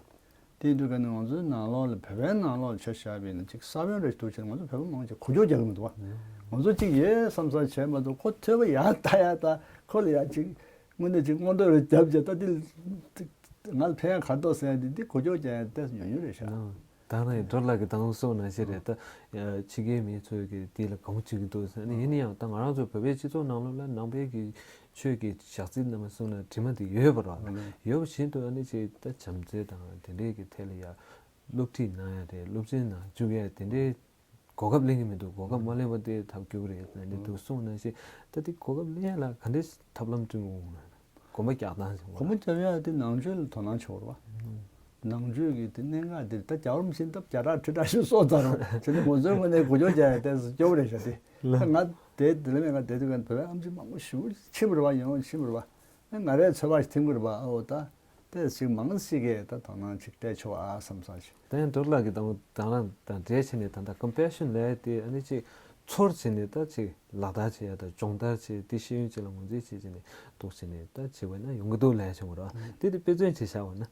དེ་དུས་ག་ནས་ང་ཚོའི་ནང་ལོགས་ལ་བོད་པའི་ནང་ལོགས་ལ་ཆ་བཞག་པ་ཡིན་ན་ཅིག་ས་བོན་རེ་ཞིག་འདུག་བྱས་ན་ང་ཚོ་བོད་པ་མང་ཆེ་གུ་ཅོག་རྒྱག་གི་མི་འདུག་བ། ང་ཚོ་ཅིག་ཡོད་བསམ་བསམ་བྱས་མ་གཏོགས་ཁོ་ཐོས་པ་ཡག་ལྟ་ཡག་ལྟ་ཁོ་ལ་ཡག་ཅིག་དངོས་གནས་ཅིག་སྔོན་འགྲོ་རེ་བརྒྱབ་བྱས་ད་དེ་ང་ལ་ཕན་ཡག་ག་རེ་འདུག་ཟེར་ཡག་དེ་དེ་གུ་ཅོག་རྒྱག་ཡག་ཏོག་ཙམ་ཉུང་ཉུང་རེད་ཤག་ད་ནི་འགྲོ་ལ་གི་དང་སོགས་ནང་བཞིན་རེད་ད། ཕྱི་རྒྱལ་མི་ཚོས་གི་དེ་ལ་གོམས་བྱེད་ཀྱི་འདུག་ཟེར་ནས་ཡིན་ན་ཡང་ད་ང་རང་ཚོ་བོད་པའི་སྤྱི་ཚོགས་ནང་ལོགས་ལ་ནང་པའི་གི་ཆོས་ཀྱི་ཞག་རྩི་རྣམས་གསུངས་ན་དྲི་མ་དེ་ཡོད་པ་རེད་བ། ཡོད་པ་བཞིན་དུ་ཨ་ནི་ཅིག་ད་བྱམས་བརྩེ་དང་དེ་འདྲའི་གི་ཐད་ལ་ཡ་སློབ་ཁྲིད་གནང་ཡ་རེད། སློབ་ཚན་ནང་བཅུག་ཡ་དེ་འདྲའི་གོ་སྐབས་ལེན་གྱི་མི་འདུག་གོ་སྐབས་མ་ལེན་པ་དེ་ཐབས་སྐྱོ་གི་རེད་ཟེར་ནས་འདུག་གསུངས་ནང་བཞིན་ད་དེ་གོ་སྐབས་ལེན་ཡ་ལ་ག་འདྲའི་ཐབས་ལམ་བསྐྲུན་དགོས་ན་གོམ་པ་རྒྱག་སྟངས་ཟེར་བ་གོམ་པ་རྒྱག་ཡ་དེ་ནང་ཆོས་ལ་དོ་སྣང་ཆེ་བ་རེད་བ། ནང་ཆོས་ཀྱི་དེ་གནད་འགག་དེ་ད་རྒྱ་གར་མི་ཤེས་སྟབས་བརྒྱ་ཕྲག་ཁྲི་ཕྲག་ཞིག་གསོག་ཚར་རོ་བྱས་ནས་ང་ཚོའི་ངོས་ནས་གོ་ཆོད་རྒྱག་ཡ་ཏོག་ཙམ་སྐྱོ་པོ་རེད་ཤག་དེ་ད་ང་དེ་དེ་ལ་མེད་ང་དེ་དུས་ཀ་བོད་པའི་ཨམ་ཆི་མང་པོ་ཞིག་ཕྱིན་པ་རེད་བ། ཡོང་ཕྱིན་པ་རེད་བ། ང་རའི་ཚོད་དཔག་ཞིག་ཐིམ་གི་རེད་བ། ཨོ་ད་ཏོག་ཙམ་མང་ཞིག་གིས་ད་དོ་སྣང་ཅིག་སྤྲད་ཆོག་ཨ་བསམ་བསམ་ཞིག་དེ་ཡང་ཌོག་ཊར་ལགས་ཀྱིས་དང་དང་རང་དང་འབྲེལ་བྱས་ནས་ད་ལྟ་ཀམ་པེ་ཤན་ལབ་ཡ་དེ་ཨ་ནི་ཅིག་ཚོར་བྱས་ནས་ད་ཅིག་ལག་བསྟར་བྱེད་ཡ་དང་སྦྱོང་བརྡར་བྱེད་དེ་ཤེས་ཡོན་ཅིག་ལ་ངོས་འཛིན་བྱེད་བྱས་ནས་འདུག་བྱས་ནས་ད་བྱེད་པ་ན་ཡོང་གི་འདུག་ལབ་ཡ་བྱུང་བ་རེད་བ། དེ་དེ་དཔེ་མཚོན་ཅིག་བཞག་པ་ན།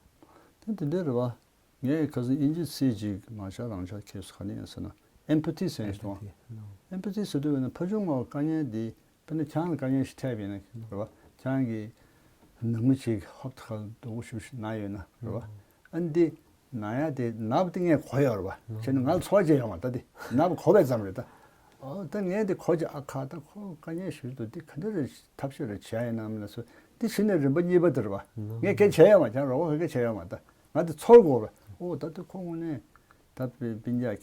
དེ་དེ་འདྲ་རེད་བ། ངས་ཁ་སང་དབྱིན་ཇི་ཚིག་ཅིག་མ་ཤག་རང་ཤག་ཁྱེར་སོང་། ག་ནས་ཡིན་ཟེར་ན་ཨེམ་ཕ་ཐི་ཟེར་ཡིན་ཟེར་བ། ཨེམ་ཕ་ཐི་ཟེར་དུས་ན་ཕ་ཆུང་ངའི་དཀའ་ངལ་འདི་དཔེར་ན་ཁྱེད་རང་ལ་དཀའ་ངལ་ཞིག་འཕྲད་པ་ཡིན་ན་རེད་བ། ཁྱེད་རང་གི་ནང་མི་ཅིག་ཧོབ་ཏེ་ཁ་ལ་སྡུག་པོ་ཞེ་པོ་ཞིག་ན་ཡོད་ན་རེད་བ། ཨ་ནི་འདི་ན་ཡ་དེ་ན་བ་དེ་ངས་གོ་ཡོད་རེད་བ། བྱས་ན་ང་ལ་ཚོར་བ་ཅིག་ཡོད་མ་རེད། ད་དེ་ན་བ་གོ་བའི་ཙམ་རེད་ད། ཨོ་ད་ངས་དེ་གོ་ཅིག་ཨ་ཁ་ད་ཁོ་དཀའ་ངལ་ཞེ་པོ་འདུག་དེ་ག་འདྲ་རེད་ཐབས་ཤེས་རེ་བྱས་ཡིན་ནམ་ལ་སོ་དེ་ཕྱི་ནས་རིམ་པ་གཉིས་པ་དེ་རེད་བ། ངས་སྐད་བྱས་ཡོད་མ་རེད། ཁྱེད་རང་རོགས་པ་གིས་སྐད་བྱས་ཡོད་མ་རེད་ད། ང་དེ་ཚོར་དགོས་རེད། ཨོ་ད་དེ་ཁོ་དངོས་གནས་ད་སྤུན་ཀྱག་